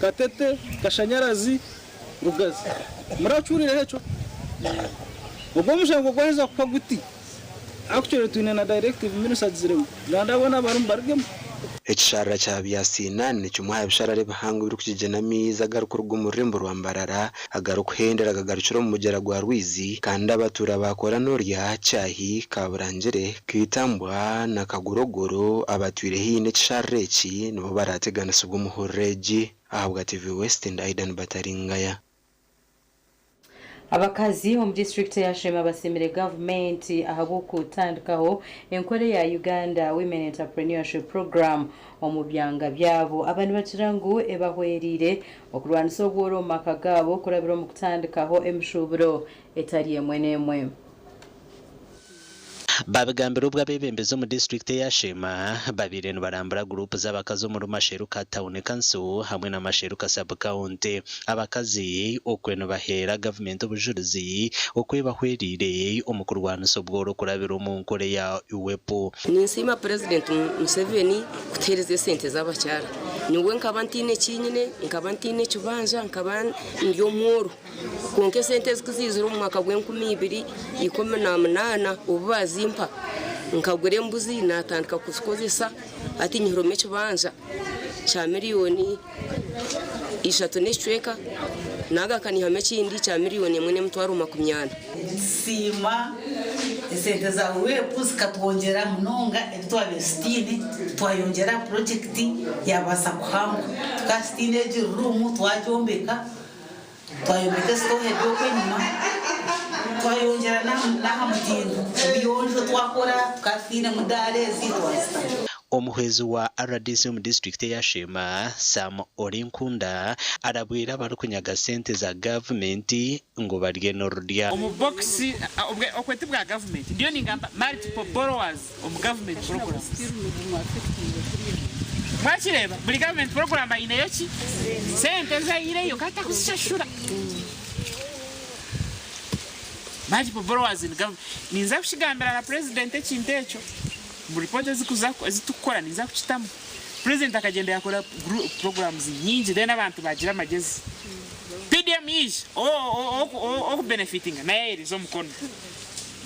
Katete, Kashanyarazi, Rugazi. Murakiwurireho ekyo? Ogwo omushango gwaheza kuhwa guti? Actually twine na directive minister agizire ngu nanda boona abarimu barugemu. Ekisharara kya Byasiina ni kimwe aha bisharara ebihango ebirikugyegyena amaizi agarikuruga omu rurembo rwa Mbarara agarikuhendera gagarukira omu mugyera gwa Rwizi kandi abatuura ba Koranorya, Kyahi, Kaburangire, Kaitambwa na Kagurogoro abatwire haihi n'ekisharara eki nibo baraateganisibwa omu hururu egi. Ahabwa TV West ndi Aidan Bataringaya. Abakazi omu disiturikiti eya Sheema basiimire gavumenti ahabw'okutandikaho enkora eya Uganda Women Entrepreneurship Program omu byanga byabo. Aba nibagira ngu ebahweriire okurwanisa obworo omu maka gaabo kurabira omu kutandikaho emishuuburo etari emwe n'emwe. Babigambire obwo abeebembezi omu disiturikiti eya Sheema babaire nibarambura guruupu z'abakazi omuri Masheruka Town Council hamwe na Masheruka Sub-County. Abakazi okwe nibaheera gavumenti obujurizi oku ebahweriire omu kurwanisa obworo kurabira omu nkora eya UWEP. Ninsiima Purezidenti Museveni kutuheereza esente z'abakyara. Nyowe nkaba ntaine ki nyine, nkaba ntaine kibanja, nkaba ndi omworo. Kwonka esente ezi ku zaizire omu mwaka gw'e2018 obu baazimpa, nkagura embuzi naatandika kuzikozesa hati nyihiremu ekibanja kya miriyoni ishatu n'ekicweka naagaruka naihamu ekindi kya miriyoni emwe n'emitwaro 40. Nitusiima esente za UWEP zikatwongyera munonga ebi twabaire tutaine twayongyera aha purojekiti yaabaasa kuhangwa. Tukaba tutaine egi ruumu twagyombeka. Twayombeka esitooha eri okwo enyima, twayongyera n'aha mutindo. Obuyonjo twakora, tukaba tutaine mudaara ezi twazitaho. Omuhwezi wa rdc omu disiturikiti eya Sheema, Sam Orinkunda arabwire abarikunyaga sente za gavumenti ngu barye n'orurya. Omu bokisi obwe okwe ti bwa gavumenti ndiyo ningamba multiple borrowers omu gavumenti programs. Mwakireeba buri gavumenti program aineyo ki? Sente ezi aihireyo kandi takuzishashura. Multiple borrowers in government. Ninza kukigambira na president ekintu ekyo omu report ezikuza ezitukukora ninza kukitamu. President akagyenda yakora programs nyingi then abantu bagira amagyezi. PDM yaija oku benefitinga nayo ayerize omukono.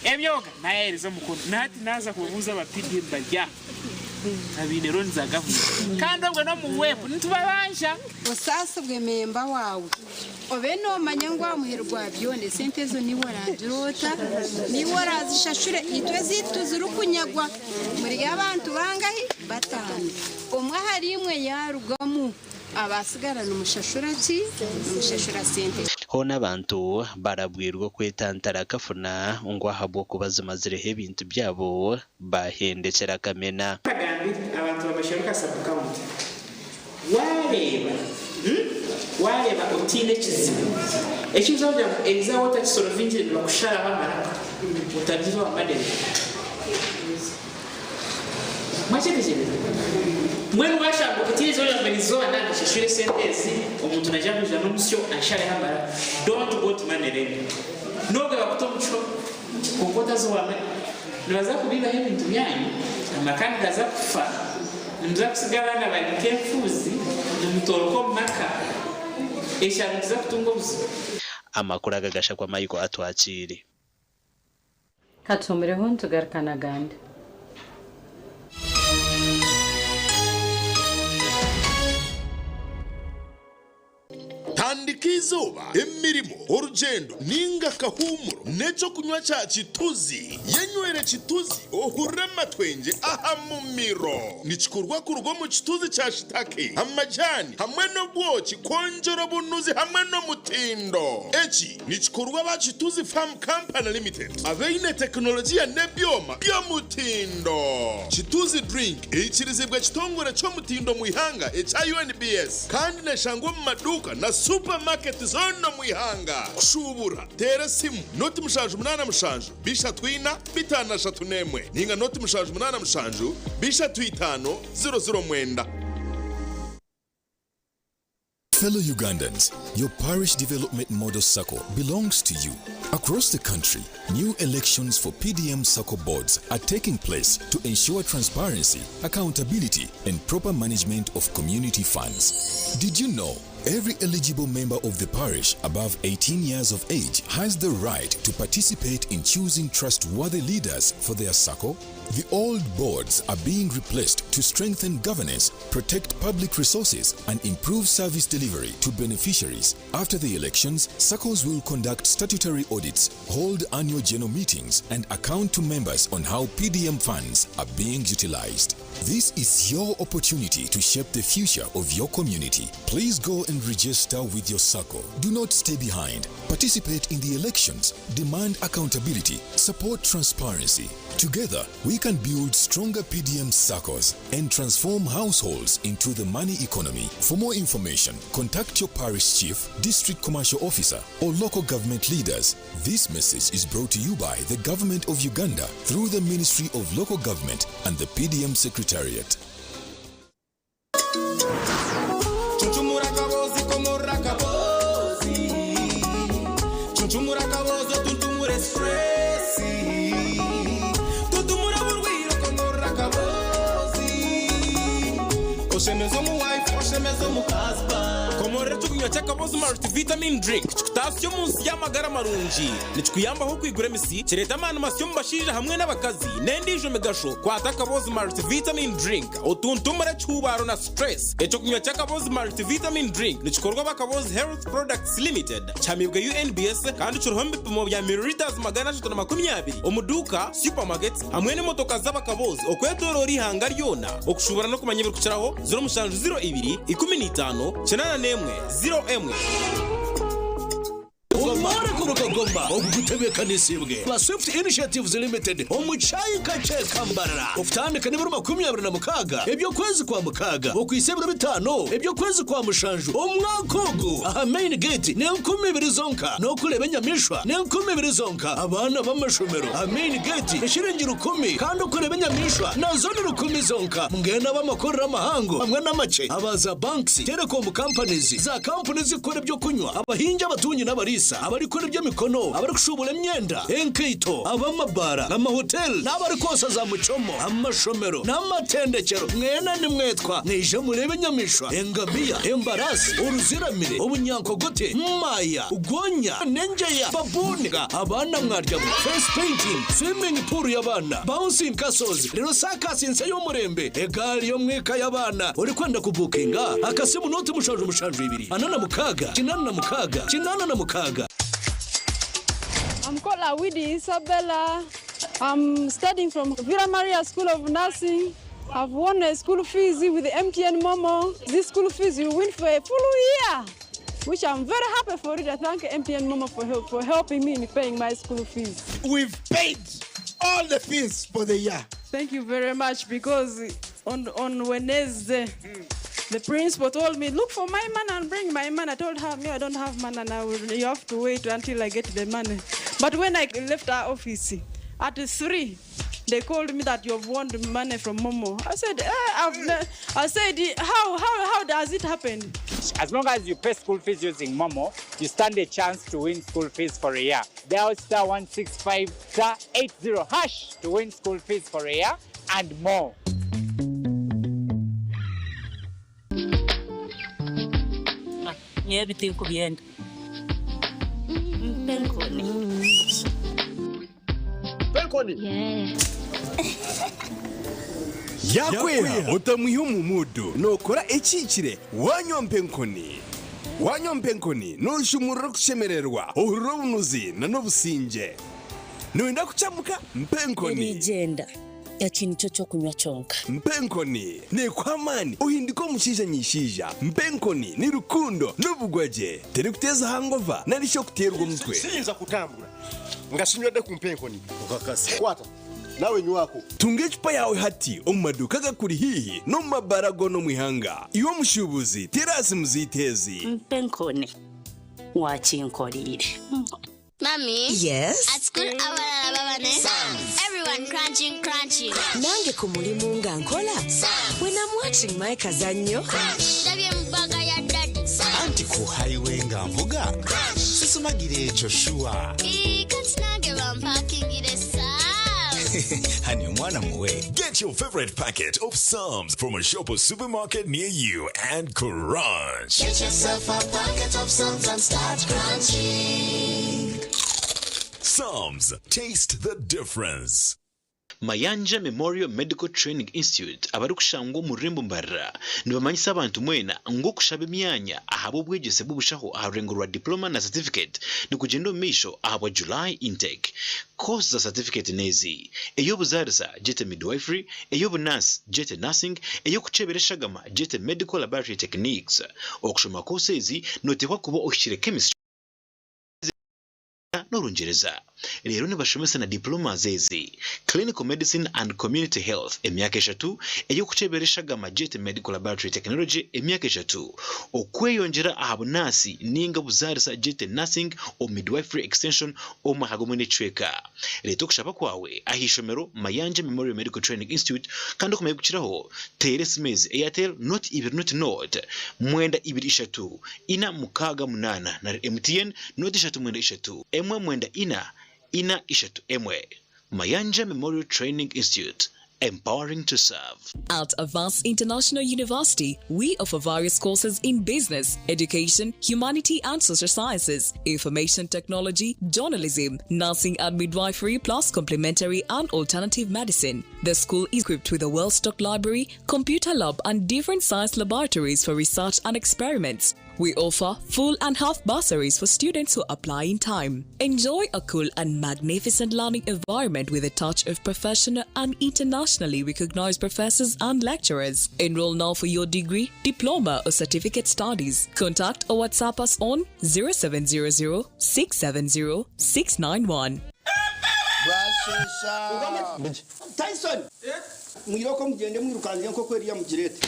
Emyoga nayo ayerize omukono. Na hati naaza kubabuuza aba PDM bari aha abaine loan za government kandi obwe n'omu WEP nitubabanja. Osaasibwe memba waawe. Obe noomanya ngu aha muheru gwa byona esente ezo niiwe oraagire ota? Niiwe oraazishashure. Itwe ezaitu tizirikunyagwa. Muri abantu bangahi? Bataano. Omwe ahariimwe yaarugamu, abaatsigara nimushashura ki? Nimushashura sente. Hoona abantu barabwirwe okwetantara akafuna ngu ahabw'okuba zimazireho ebintu byabo bahendekyera akamena. Agambire abantu ba Masheruka Sub County Wareeba, wareeba otiine ekizibu ekiyinza kugira ngu eizooba otakisolovingyire nibakusharaho amaraka otandikye owa manager. Mwakyetegyereza? Mbwenu washanga otiine eizooba ogira ngu erizooba naaba nshashwire esente ezi omuntu naija kwija n'omusyo anshareho amaraka. Don't go to money lender. N'obwe bakuta omu kihome kwonka otaza owa money. Nibaza kubiibaho ebintu byanyu, amaka nigaza kufa. Nimuza kutsiga abaana bari nk'enfuuzi, nimutooroka omu maka, ekyaro nikiza kutunga obuzibu. Amakuru aga gashakwa Michael Atwakiire. Katuhumireho nitugaruka n'agandi. Tandika eizooba, emirimo, orugyendo ninga akahuumuro n'eky'okunywa kya Kituzi. Yenywere Kituzi ohurire amatwengye aha mumiro. Nikikorwa kuruga omu kituzi kya shitake, amajaani hamwe n'obwoki kwongyera obunuzi hamwe n'omutindo. Eki nikikorwa aba Kituzi Farm Company Limited abaine tekinologiya n'ebyoma by'omutindo. Kituzi Drink eikirizibwa ekitongore ky'omutindo omu ihanga ekya UNBS. Kandi neshangwa omu maduuka na supamaketi zoona omu ihanga. Kushuubura, teera esimu noti 787 34 51 ninga noti 787 35 00 9. Fellow Ugandans, your parish development model circle belongs to you. Across the country, new elections for PDM circle boards are taking place to ensure transparency, accountability, and proper management of community funds. Did you know every eligible member of the parish above 18 years of age has the right to participate in choosing trustworthy leaders for their circle? The old boards are being replaced to strengthen governance, protect public resources, and improve service delivery to beneficiaries. After the elections, SACCOs will conduct statutory audits, hold annual general meetings, and account to members on how PDM funds are being utilized. This is your opportunity to shape the future of your community. Please go and register with your SACCO. Do not stay behind. Participate in the elections, demand accountability, support transparency. Together, we can build stronger PDM SACCOs and transform households into the money economy. For more information, contact your parish chief, district commercial officer, or local government leaders. This message is brought to you by the Government of Uganda through the Ministry of Local Government and the PDM Secretariat. Chuchumura kabozi komora kabozi Chuchumura kabozi tuntumure stressi Tutumura burwiro komora kabozi Oshemeza omu wife oshemeza omu husband Komorera ekyokunywa ky'akabozi multivitamin drink kikutasya omu nsi y'amagara marungi. Nikikuyambaho okwigura emisi, kireeta amaani masya omu bashaija hamwe n'abakazi n'endiijo migasho. Kwata akabozi multivitamin drink otuntumure ekihuubaaro na stress. Ekyokunywa ky'akabozi multivitamin drink nikikorwa aba Kabozi Health Products Limited, kihamiibwe UNBS kandi kiriho omu bipimo bya millilitres 320 omu duuka, supermarkets hamwe n'emotoka z'abakabozi okwetoroora eihanga ryona. Okushuubura n'okumanya ebirikukiraho, 0702 15 81 01. Omworeko Rukagoma ogu gutebeekanisiibwe ba Swift Initiatives Limited omu kyayika kye Kambarara okutandika n'ebiro 26 eby'okwezi kwa mukaaga okuhitsya ebiro bitaano eby'okwezi kwa mushanju omwaka ogu aha main gate n'enkumi ibiri zonka n'okureeba enyamaishwa n'enkumi ibiri zonka abaana b'amashomero aha main gate eshiringi rukumi kandi okureeba enyamaishwa nazo ni rukumi zonka mbwenu ab'amakorero amahango hamwe n'amakye aba za banks, telecom companies, za kampuni ezirikukora eby'okunywa, abahingi, abatungi n'abariisa, abarikukora eby'emikono, abarikushuubura emyenda, enkaito, ab'amabaara, amahoteli n'abarikwosa za muchomo, amashomero n'amatendekyero, mwena nimwetwa mwije mureebe enyamaishwa, engamiya, embaraasi, oruziramire, obunyankogote, maaya, gonya, n'engyeya, baboon, abaana mwaryamu, face painting, swimming pool y'abaana, bouncing castles, reero saakasi nsya y'omurembe, egaari y'omwika y'abaana. Orikwenda kubuukinga, akasimu nooti 7 7 46 86 86. I'm called Awidi Isabella. I'm studying from Villa Maria School of Nursing. I've won a school fees with the MTN Momo. This school fees you win for a full year, which I'm very happy for it. I thank MTN Momo for, help, for helping me in paying my school fees. We've paid all the fees for the year. Thank you very much because on Wednesday, the principal told me, look for my money and bring my money. I told her, me, I don't have money and I will, you have to wait until I get the money. But when I left our office at 3, they called me that you've won the money from Momo. I said, eh, I said, how does it happen? As long as you pay school fees using Momo, you stand a chance to win school fees for a year. Dial star 165 star 80 hash to win school fees for a year and more. Nyowe tinkubyenda mpa enkoni. Enkoni. Yakweha otamwiha omu mudu nokora ekihikire wanywa mpa enkoni. Wanywa mpa enkoni noshumurura okushemererwa ohurira obunuzi n'obusingye. Noyenda kucamuka mpa enkoni. Erigyenda eki nikyo kyokunywa kyonka. Mpa enkoni nekuha amaani ohindika omushaija nyishaija. Mpa enkoni ni rukundo n'obugwagye terikuteeza hangova nari shi okuteerwa omutwe. Siyinza kutambula nga sinywedde ku mpa enkoni. Kwata nawe nywako. Tunga ecupa yawe hati omu maduuka agakuri haihi n'omu mabaara goona omu ihanga. Iwe omushuubuzi teraasi muziiteezi. Mpa enkoni wakinkoriire. Mommy. Yes? At school, abalala baba ne. Everyone crunching, crunching. Nange ku mulimu nga nkola. When I'm watching my kazannyo. Ndabye mu bag ya daddy. Anti ku highway nga nvuga sisumagira ekyo sure. Ii, kati nange bampakingire Sam's. Honey, omwana muwe. Get your favorite packet of Psalms from a shop or supermarket near you and crunch. Get yourself a packet of Psalms and start crunching. Psalms, taste the difference. Mayanja Memorial Medical Training Institute abarikushangwa omu rurembo Mbarara nibamanyisa abantu mwena ngu okushaba emyanya ahabw'obwegyese bw'obushaho aha rurengo rwa Diploma na Certificate nikugyenda omu maisho ahabwa July intake. Course za Certificate n'ezi, Ey'obuzaarisa, gyete Midwifery, ey'obunaasi, gyete Nursing, ey'okukyebera eshagama, gyete Medical Laboratory Techniques. Okushoma course ezi noteekwa kuba ohikire Chemistry n'Orungyereza. Reero nibashomesa na diplomas ezi, Clinical Medicine and Community Health, emyaka eshatu, ey'okukyebera eshagama gyete Medical Laboratory Technology, emyaka eshatu, okweyongyera aha bunaasi ninga obuzaarisa gyete Nursing or Midwifery Extension omu mwaka gumwe n'ekicweka. Reeta okushaba kwawe aha ishomero Mayanja Memorial Medical Training Institute kandi okumanya ebirikukiraho teera esimu ezi, Airtel noti ibiri noti noti, mwenda ibiri ishatu, ina mukaaga munaana nari MTN noti ishatu mwenda ishatu, emwe mwenda ina, ina ishatu emwe. Mayanja Memorial Training Institute, empowering to serve. At Avance International University, we offer various courses in business, education, humanity and social sciences, information technology, journalism, nursing and midwifery, plus complementary and alternative medicine. The school is equipped with a well-stocked library, computer lab and different science laboratories for research and experiments. We offer full and half bursaries for students who apply in time. Enjoy a cool and magnificent learning environment with a touch of professional and internationally recognized professors and lecturers. Enroll now for your degree, diploma, or certificate studies. Contact or WhatsApp us on 0700 670 691. Tyson mwiroko mugende mwirukanze enkoko eriya mugirete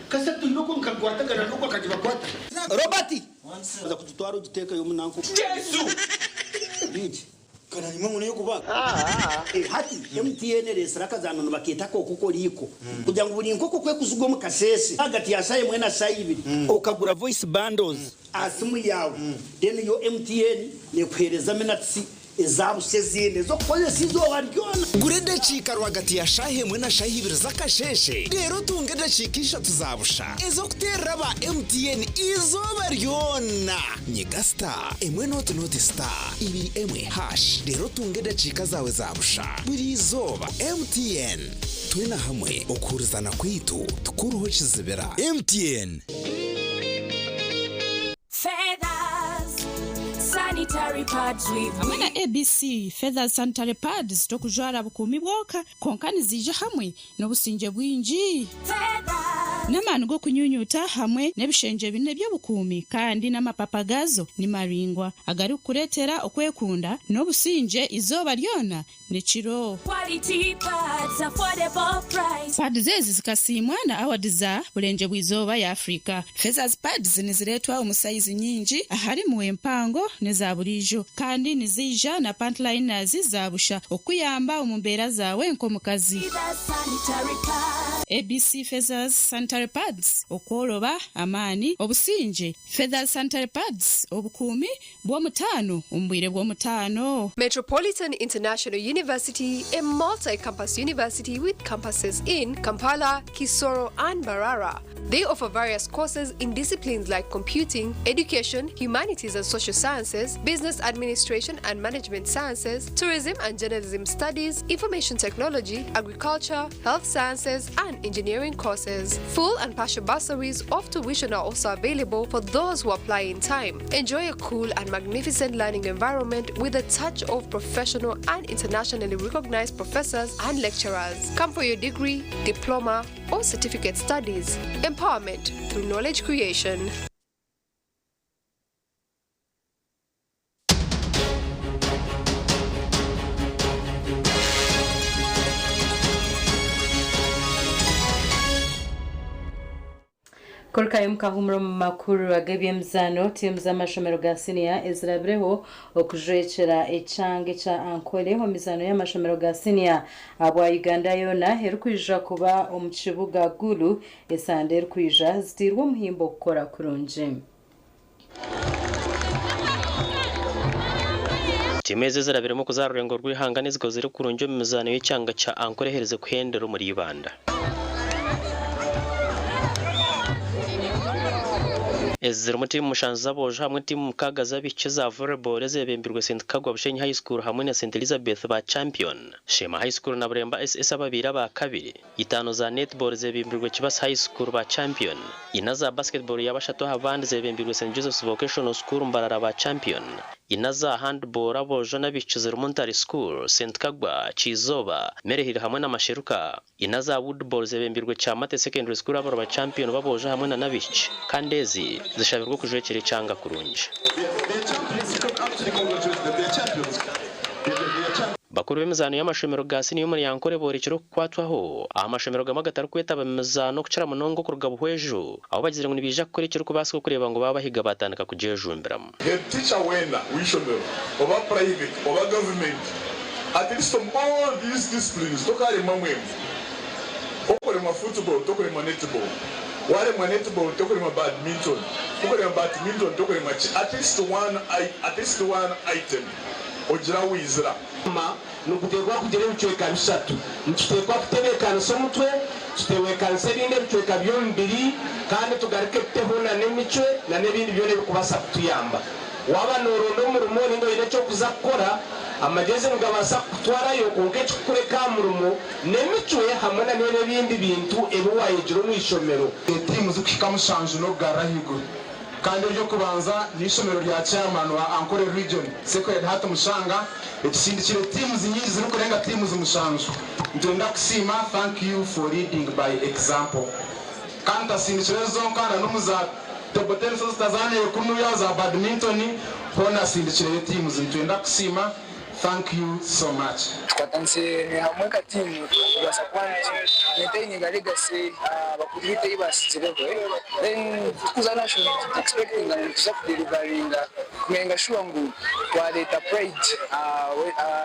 kase twiroko nkakwatagana nuko akagibakwata Robert aza kugitwara ogiteekayo omunanko Yesu Bigi kana nimwe muneyo kubaga hati MTN resira akazano nibakeeta akokoko riiko kugira ngu buri nkoko kwekuziga omu kasese hagati ya saaha emwe na saaha ibiri okagura voice bundles aha simu yaawe then yo MTN nekuheereza minutes eza busha ezindi ez'okukozesa eizooba ryona. Gura edakiika rwagati ya shaaha emwe na shaaha ibiri z'akasheeshe reero otunge edakiika ishatu za busha ez'okuteerera aba MTN eizooba ryona. Nyiga star emwe nooti nooti star ibiri emwe hash reero otunge edakiika zaawe za busha buri izooba. MTN, twena hamwe okuhurizana kwaitu tikuruho kizibira. MTN. Feathers, sanitary pads with Hamwe na ABC Feathers Sanitary Pads tokujwara bukuumi bwonka kwonka niziija hamwe n'obusingye bwingi. N'amaani g'okunyunyuta hamwe n'ebishengye bina eby'obukuumi kandi n'amapapa gaazo ni maraingwa agarikukureetera okwekunda n'obusingye eizooba ryona n'ekiro. Quality pads, affordable price. Pads ezi zikasiimwa na award za Burengye bw'Eizooba ya Afrika. Feathers Pads nizireetwa omu sayizi nyingi aharimu empango n'eza buriijo kandi niziija na pant liners za busha okukuyamba omu mbeera zaawe nk'omukazi. Feathers sanitary pads. ABC Feathers Sanitary Pads, Okworoba, amaani, obusingye. Feathers Sanitary Pads, Obukuumi bw'omutaano omu bwire bw'omutaano. Metropolitan International University, a multi campus university with campuses in Kampala, Kisoro, and Mbarara. They offer various courses in disciplines like computing, education, humanities and social sciences, business administration and management sciences, tourism and journalism studies, information technology, agriculture, health sciences, and engineering courses. Full and partial bursaries of tuition are also available for those who apply in time. Enjoy a cool and magnificent learning environment with a touch of professional and internationally recognized professors and lecturers. Come for your degree, diploma, or certificate studies. Empowerment through knowledge creation. Kurukayo mukahumura omu makuru ag'eby'emizaano, tiimu z'amashomero ga siniya ezirabireho okujwekyera ekyanga ekya Ankole omu mizaano y'amashomero ga siniya ahabwa Uganda yoona erikwija kuba omu kibuga Gulu esande erikwija ziteirwe omuhimbo kukora kurungi. Tiimu ezi ezirabiremu kuza aha rurengo rw'eihanga n'ezikozire kurungi omu mizaano y'ekyanga kya Ankole eherize kuhendera omuri Ibanda. Ezi zirimu tiimu mushanju z'aboojo hamwe tiimu mukaaga z'abaishiki eza Volleyball ezeebembirwe St Kagwa Bushenyi High School hamwe na St Elizabeth ba champion. Sheema High School na Buremba SS ababaire aba kabiri. Itaano za Netball zeebembirwe Kibasi High School ba champion. Ina za Basketball ya bashatu aha bandi zeebembirwe St Joseph's Vocational School Mbarara ba champion. Ina za Handball aboojo n'abaishiki zirimu Ntare School, St Kagwa, Kyizooba, Maryhill hamwe na Masheruka. Ina za Woodball zebembirwe Kyamate Secondary School abari ba champion b'aboojo hamwe na n'abaishiki kandi ezi zishabirwe okujwekyera ekyanga kurungi. Bakuru b'emizaano y'amashomero ga siniya omuri Ankole boorekire okukwatwaho aha mashomero gamwe agatarikwetaba mu mizaano okukira munonga okuruga Buhweju ahu bagizire ngu nibaija kukora ekirikubaasika okureeba ngu baabahiga baatandika kugyejumbiramu. Head teacher weena w'eishomero oba private oba government at least omu all these disciplines tokaremwa mwemwe. Okuremwa football tokuremwa netball, waremwa netball tokuremwa badminton, kukuremwa badminton tokuremwa ki at least one at least one item ogira ahu waizira. Niguteekwa kugira ebicweka bishatu. Nituteekwa kutebeekanisa omutwe, tutebeekanise ebindi ebicweka by'omubiri, kandi tugaruke tuteho n'emicwe n'ebindi byona ebirikubaasa kutuyamba. Waaba nooronda omurimo ninga oine eky'okuza kukora, amagyezi nigabaasa kukutwarayo kwonka ekikukureka aha murimo n'emicwe hamwe n'ebindi bintu ebi waayegire omu ishomero. Tiimu zikuhika mushanju n'okugarra ahaiguru kandi ery'okubanza n'eishomero rya chairman wa Ankole Region, Sacred Heart Mushanga, ekisindikire tiimu nyingi zirikurenga tiimu mushanju. Nitwenda kusiima, thank you for leading by example. Kandi tasindikire zonka na n'omu za table tennis zitazaniire kunuya za badminton hoona asindikireyo tiimu, nitwenda kusiima, thank you so much. Tukwatanise hamwe nka tiimu kubaasa kuba nitumaintaininga legacy bakuru baitu ei basigireho. Then tukuza national expecting ngu nituza kudelivaringa kumakinga sure ngu twareeta pride aha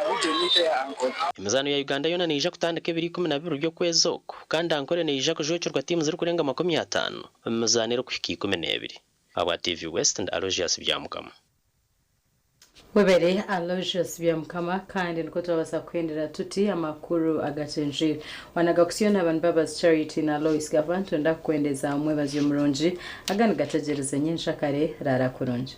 region yaitu eya Ankole. Emizaano ya Uganda yoona neija kutandika ebiro 12 by'okwezi oku kandi Ankole neija kujwekyerwa tiimu zirikurenga 50 omu mizaano erikuhika 12. Ahabwa TV West ndi Aloysius Byamukama. Webere Aloysius Byamukama kandi nikwo twabasa kuhendera tuti amakuru agakyenjire. Wanaga kusiyona abantu Mbabazi Charity na Lois Gava twenda kukwendeza omwebazi omurungi agandi gategyereze nyenshakare rara kurungi.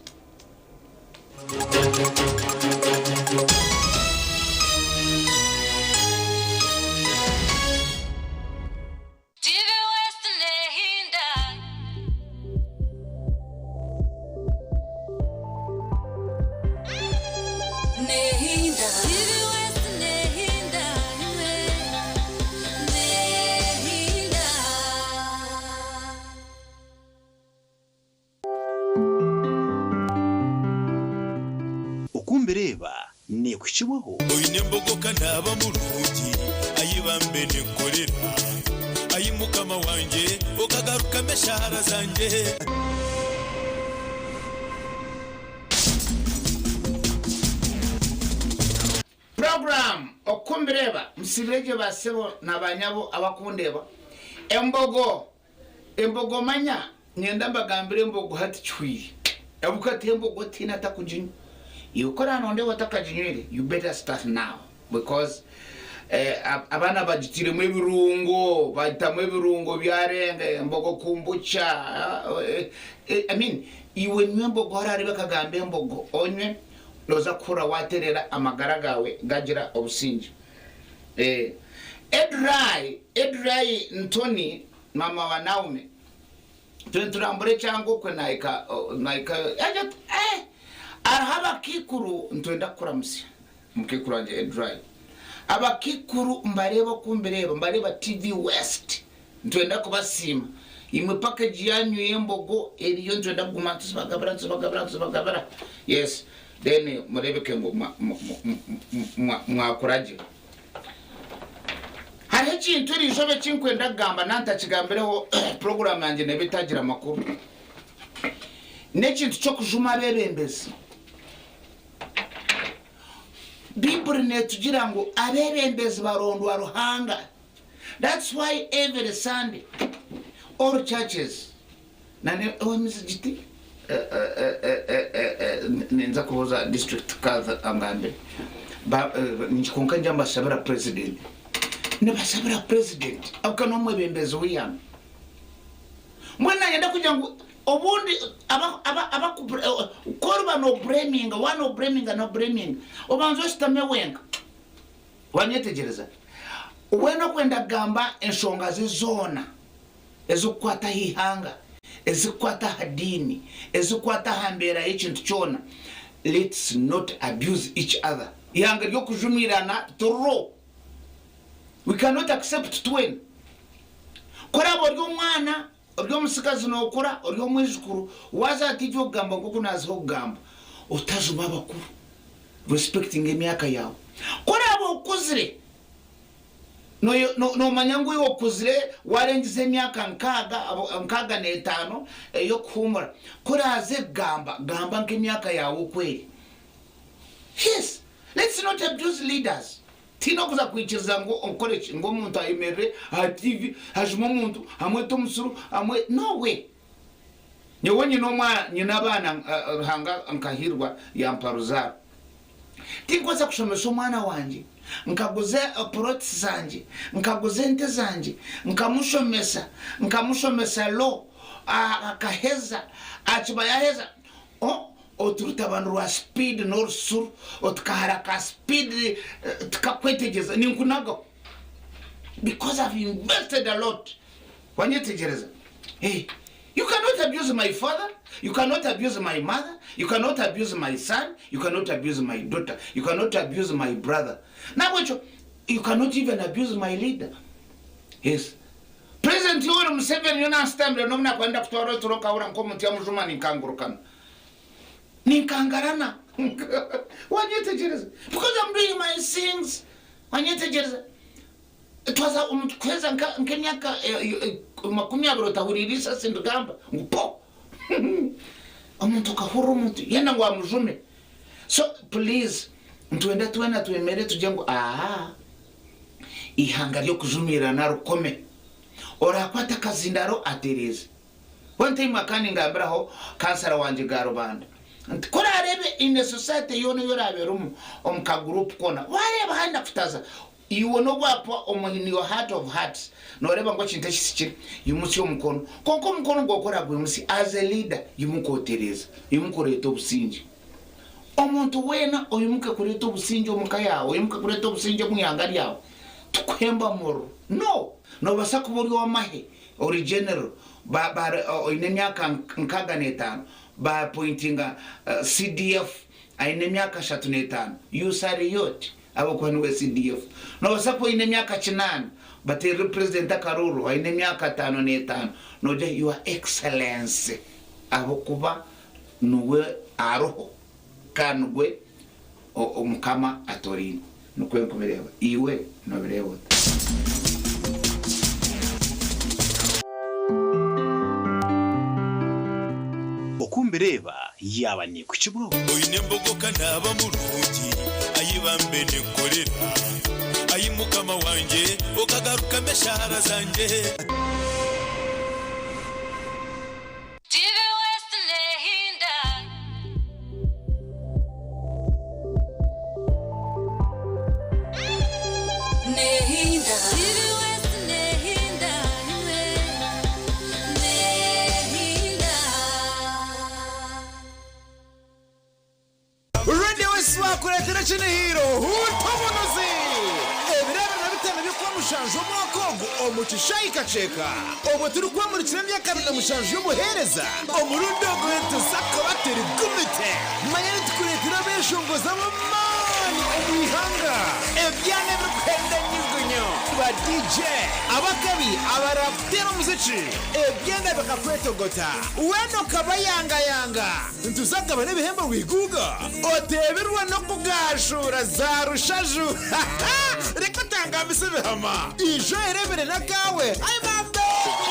TV West Nehinda. Nehinda. TV West Nehinda. Nehinda. Okumbireeba neekuhikibwaho. Oine embogo ka naaba murungi, ai bambe ninkorera, ai Mukama wangye, okagarukamu eshaara zangye. Program Okumbireeba Musibire gye ba sebo na ba nyabo abakundeeba. Embogo Embogo Manya nyenda mbagambire embogo hati kihwire. Ahabw'okuba ti embogo tihaine atakuginywa. Iwe ku oraanondeho otakaginywire, you better start now because abaana bagitairemu ebirungo, bagitamu ebirungo byarenga, embogo kombucha, I mean iwe nywa embogo harareeba akagamba embogo onywe, nooza kuhurira waatereera amagara gaawe gagira obusingye. Edrai, Edrai Ntoni, maama wa Naume, turi niturambura ekyanga okwe nahika, nahika, yagira ati, Eh! Hariho abakaikuru nitwenda kukuramutsya, mukaikuru wangye Edrai. Abakaikuru mbareeba oku mbireeba, mbareeba TV West, nitwenda kubasiima. Imwe package yaanyu y'embogo eriyo nitwenda kuguma nituzibagabira, nituzibagabira, nituzibagabira. Yes, then mureebeke ngu mwakura gye. Hariho ekintu eriizooba eki nkwenda kugamba nantakigambireho puroguraamu yangye neeba etagira makuru. N'ekintu ky'okujuma abeebembezi. Baiburi neetugira ngu abeebembezi barondwa Ruhanga. That's why every Sunday all churches na emizigiti ninza kubuuza district kadhi angambire kwonka ngira nibashabira president nibashabira president ahabw'okuba n'omwebembezi w'eihanga. Mbwenu nanyenda kugira ngu. Obundi aba aba abaku ku oriba nobureminga waaba nobureminga nobureminga obanze oshutame wenka wanyetegyereza weena okwenda kugamba enshonga ze zoona ezikukwata aha ihanga ezikukwata aha diini ezikukwata aha mbeera y'ekintu kyona let's not abuse each other ihanga ry'okujumiirana turiro we cannot accept twena ku oraabe ori omwana Ori omutsigazi nookura ori omwijukuru, waaza aha tiivi okugamba nk'oku naaziha okugamba, otajuma abakuru, respectinga emyaka yaawe. Ku oraabe okuzire, noomanya ngu iwe okuzire waarengiza emyaka nkaaga, 65 ey'okuhuumura, ku oraaze kugamba, gamba nk'emyaka yaawe oku eri. Yes, let's not abuse leaders. Tihaine orikuza kwikiriza ngu okore ki, ngu omuntu ayemerere aha TV ajume omuntu, amwete omusiru, amwe no way. Nyowe nyine omwana, nyine abaana Ruhanga nkahirwa yampa ruzaaro. Tinkubaasa kushomesa omwana wangye, nkaguza plots zangye, nkaguza ente zangye, nkamushomesa, nkamushomesa law, akaheza, akiba yaheza, Oturutabani rwa speed n'orusuru, otukahara ka speed tikakwetegyereza, ninkunagaho because I've invested a lot, wanyetegyereza? Eh, you cannot abuse my father, you cannot abuse my mother, you cannot abuse my son, you cannot abuse my daughter, you cannot abuse my brother, nahabwekyo you cannot even abuse my leader, yes. President Yoweri Museveni nyowe nansitambira n'obu nakuba ndakutwara oturo nkahurira nk'omuntu yamujuma ninkangurukana. Ninkangarana. Wanyetegyereza? Because I'm doing my things. Wanyetegyereza? Twaza omuntu kuheza nk'emyaka 20 otahuriire eisasi nirigamba ngu po. Omuntu okahurira omuntu yenda ngu amujume. So please nitwenda twena twemere tugire ngu ahaa. Eihanga ry'okujumiirana rukome. Oraakwate akazindaro atereeze. One time akandingambiraho kansara wangye ga Rubanda nti ku oraareebe in a society yoona ei oraabe orimu omu ka group koona waareeba haine kutaza iwe n'obu waakuba omu in your heart of hearts nooreeba ngu ekintu eki tikiri imutsya omukono kwonka omukono gwawe ku oraagwimutsya as a leader imuka otereeze imuka oreete obusingye. Omuntu weena oimuke kureeta obusingye omu ka yaawe, oimuke kureeta obusingye omu ihanga ryawe, tikuhemba muriro. No! Noobaasa kuba ori ow'amahe, ori general, ba, ba, oine emyaka 65, baapointinga CDF aine emyaka 35, you salute ahabw'okuba niwe CDF. Noobaasa kuba oine emyaka 80, bateerire purezidenti akaruuru aine emyaka 55, noogira your excellency ahabw'okuba Nuwe aroho kandi nugwe Mukama atoraine. Nikwo nkubireeba. Iwe nobireeba ota? Oku mbireeba yaaba neekukibwaho. Oine embogo ka naaba murungi, ai bambe ninkukorera, Ai Mukama wangye, okagarukamu eshaara zangye. TV West nehinda. Nehinda. TV West nehinda imwe. Nehinda. Radio West bakureetera ekinihiiro Huuta Obunuzi! Ebiro 25 by'Okwamushanju omwaka ogu omu kishaayi Kakyeka obwo turikwamurikira emyaka 27 y'obuheereza, omurundi ogu nituza kuba turi gumite. Manya nitukureetera abeeshongozi ab'amaani omu ihanga, ebyana ebirikuhenda nyugunyu, ba DJ ab'akabi abaraakuteera omuziki, ebyana bikakwetogota weena okabayangayanga. Nituza kugabana ebihembo rwiguuga oteebirwe n'okugaashuura za rushaju. Reka otangambise ebihama. Ija oyereebere n'akaawe. Ai bambe!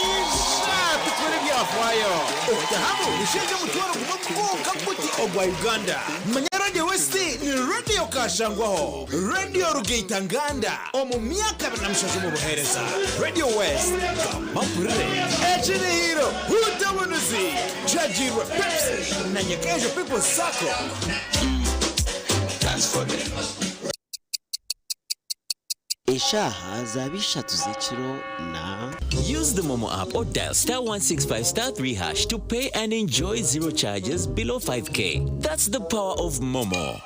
Ija tukore ebyafaayo. Okutahamu nisheegi omutwaro gumwe gwonka guti ogwa Uganda. Manya Radio West ni Radio Kashangwaho, Radio Rugaita Nganda omu myaka 27 omu buheereza. Radio West, gamba mpurire. Ekirihiro, Huuta Obunuzi! Kyagiirwe Pepsi na Nyakaijo People's Sacco. Eshaaha zaaba ishatu z'ekiro na. Use the Momo app or dial star 165 star 3 hash to pay and enjoy zero charges below 5k. That's the power of Momo.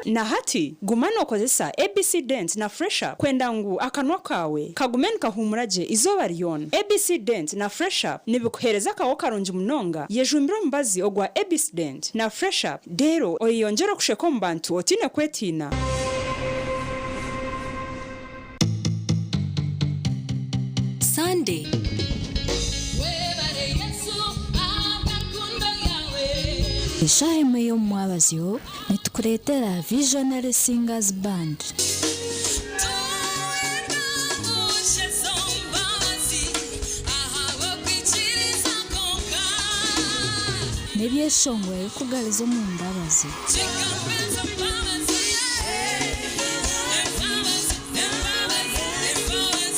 Na hati guma nookozesa ABC Dent na Fresh Up kwenda ngu akanwa kaawe kagume nikahuumura gye izooba ryona. ABC Dent na Fresh Up nibikuheereza akaho karungi munonga. Yejumbire omubazi ogwa ABC Dent na Fresh Up reero oyeyongyere okusheka omu bantu otaine kwetiina. Sunday. Eshaaha emwe y'omu mwabazyo nitukureetera Visionary Singers Band. N'ebyeshongoro ebirikugariza omu mbabazi.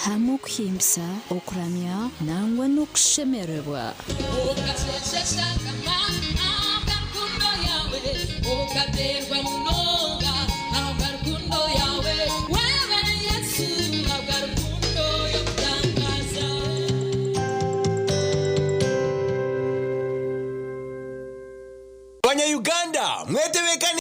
Hamwe okuhimbisa, okuramya nangwa n'okushemererwa. Banya Uganda mwetebeekanise.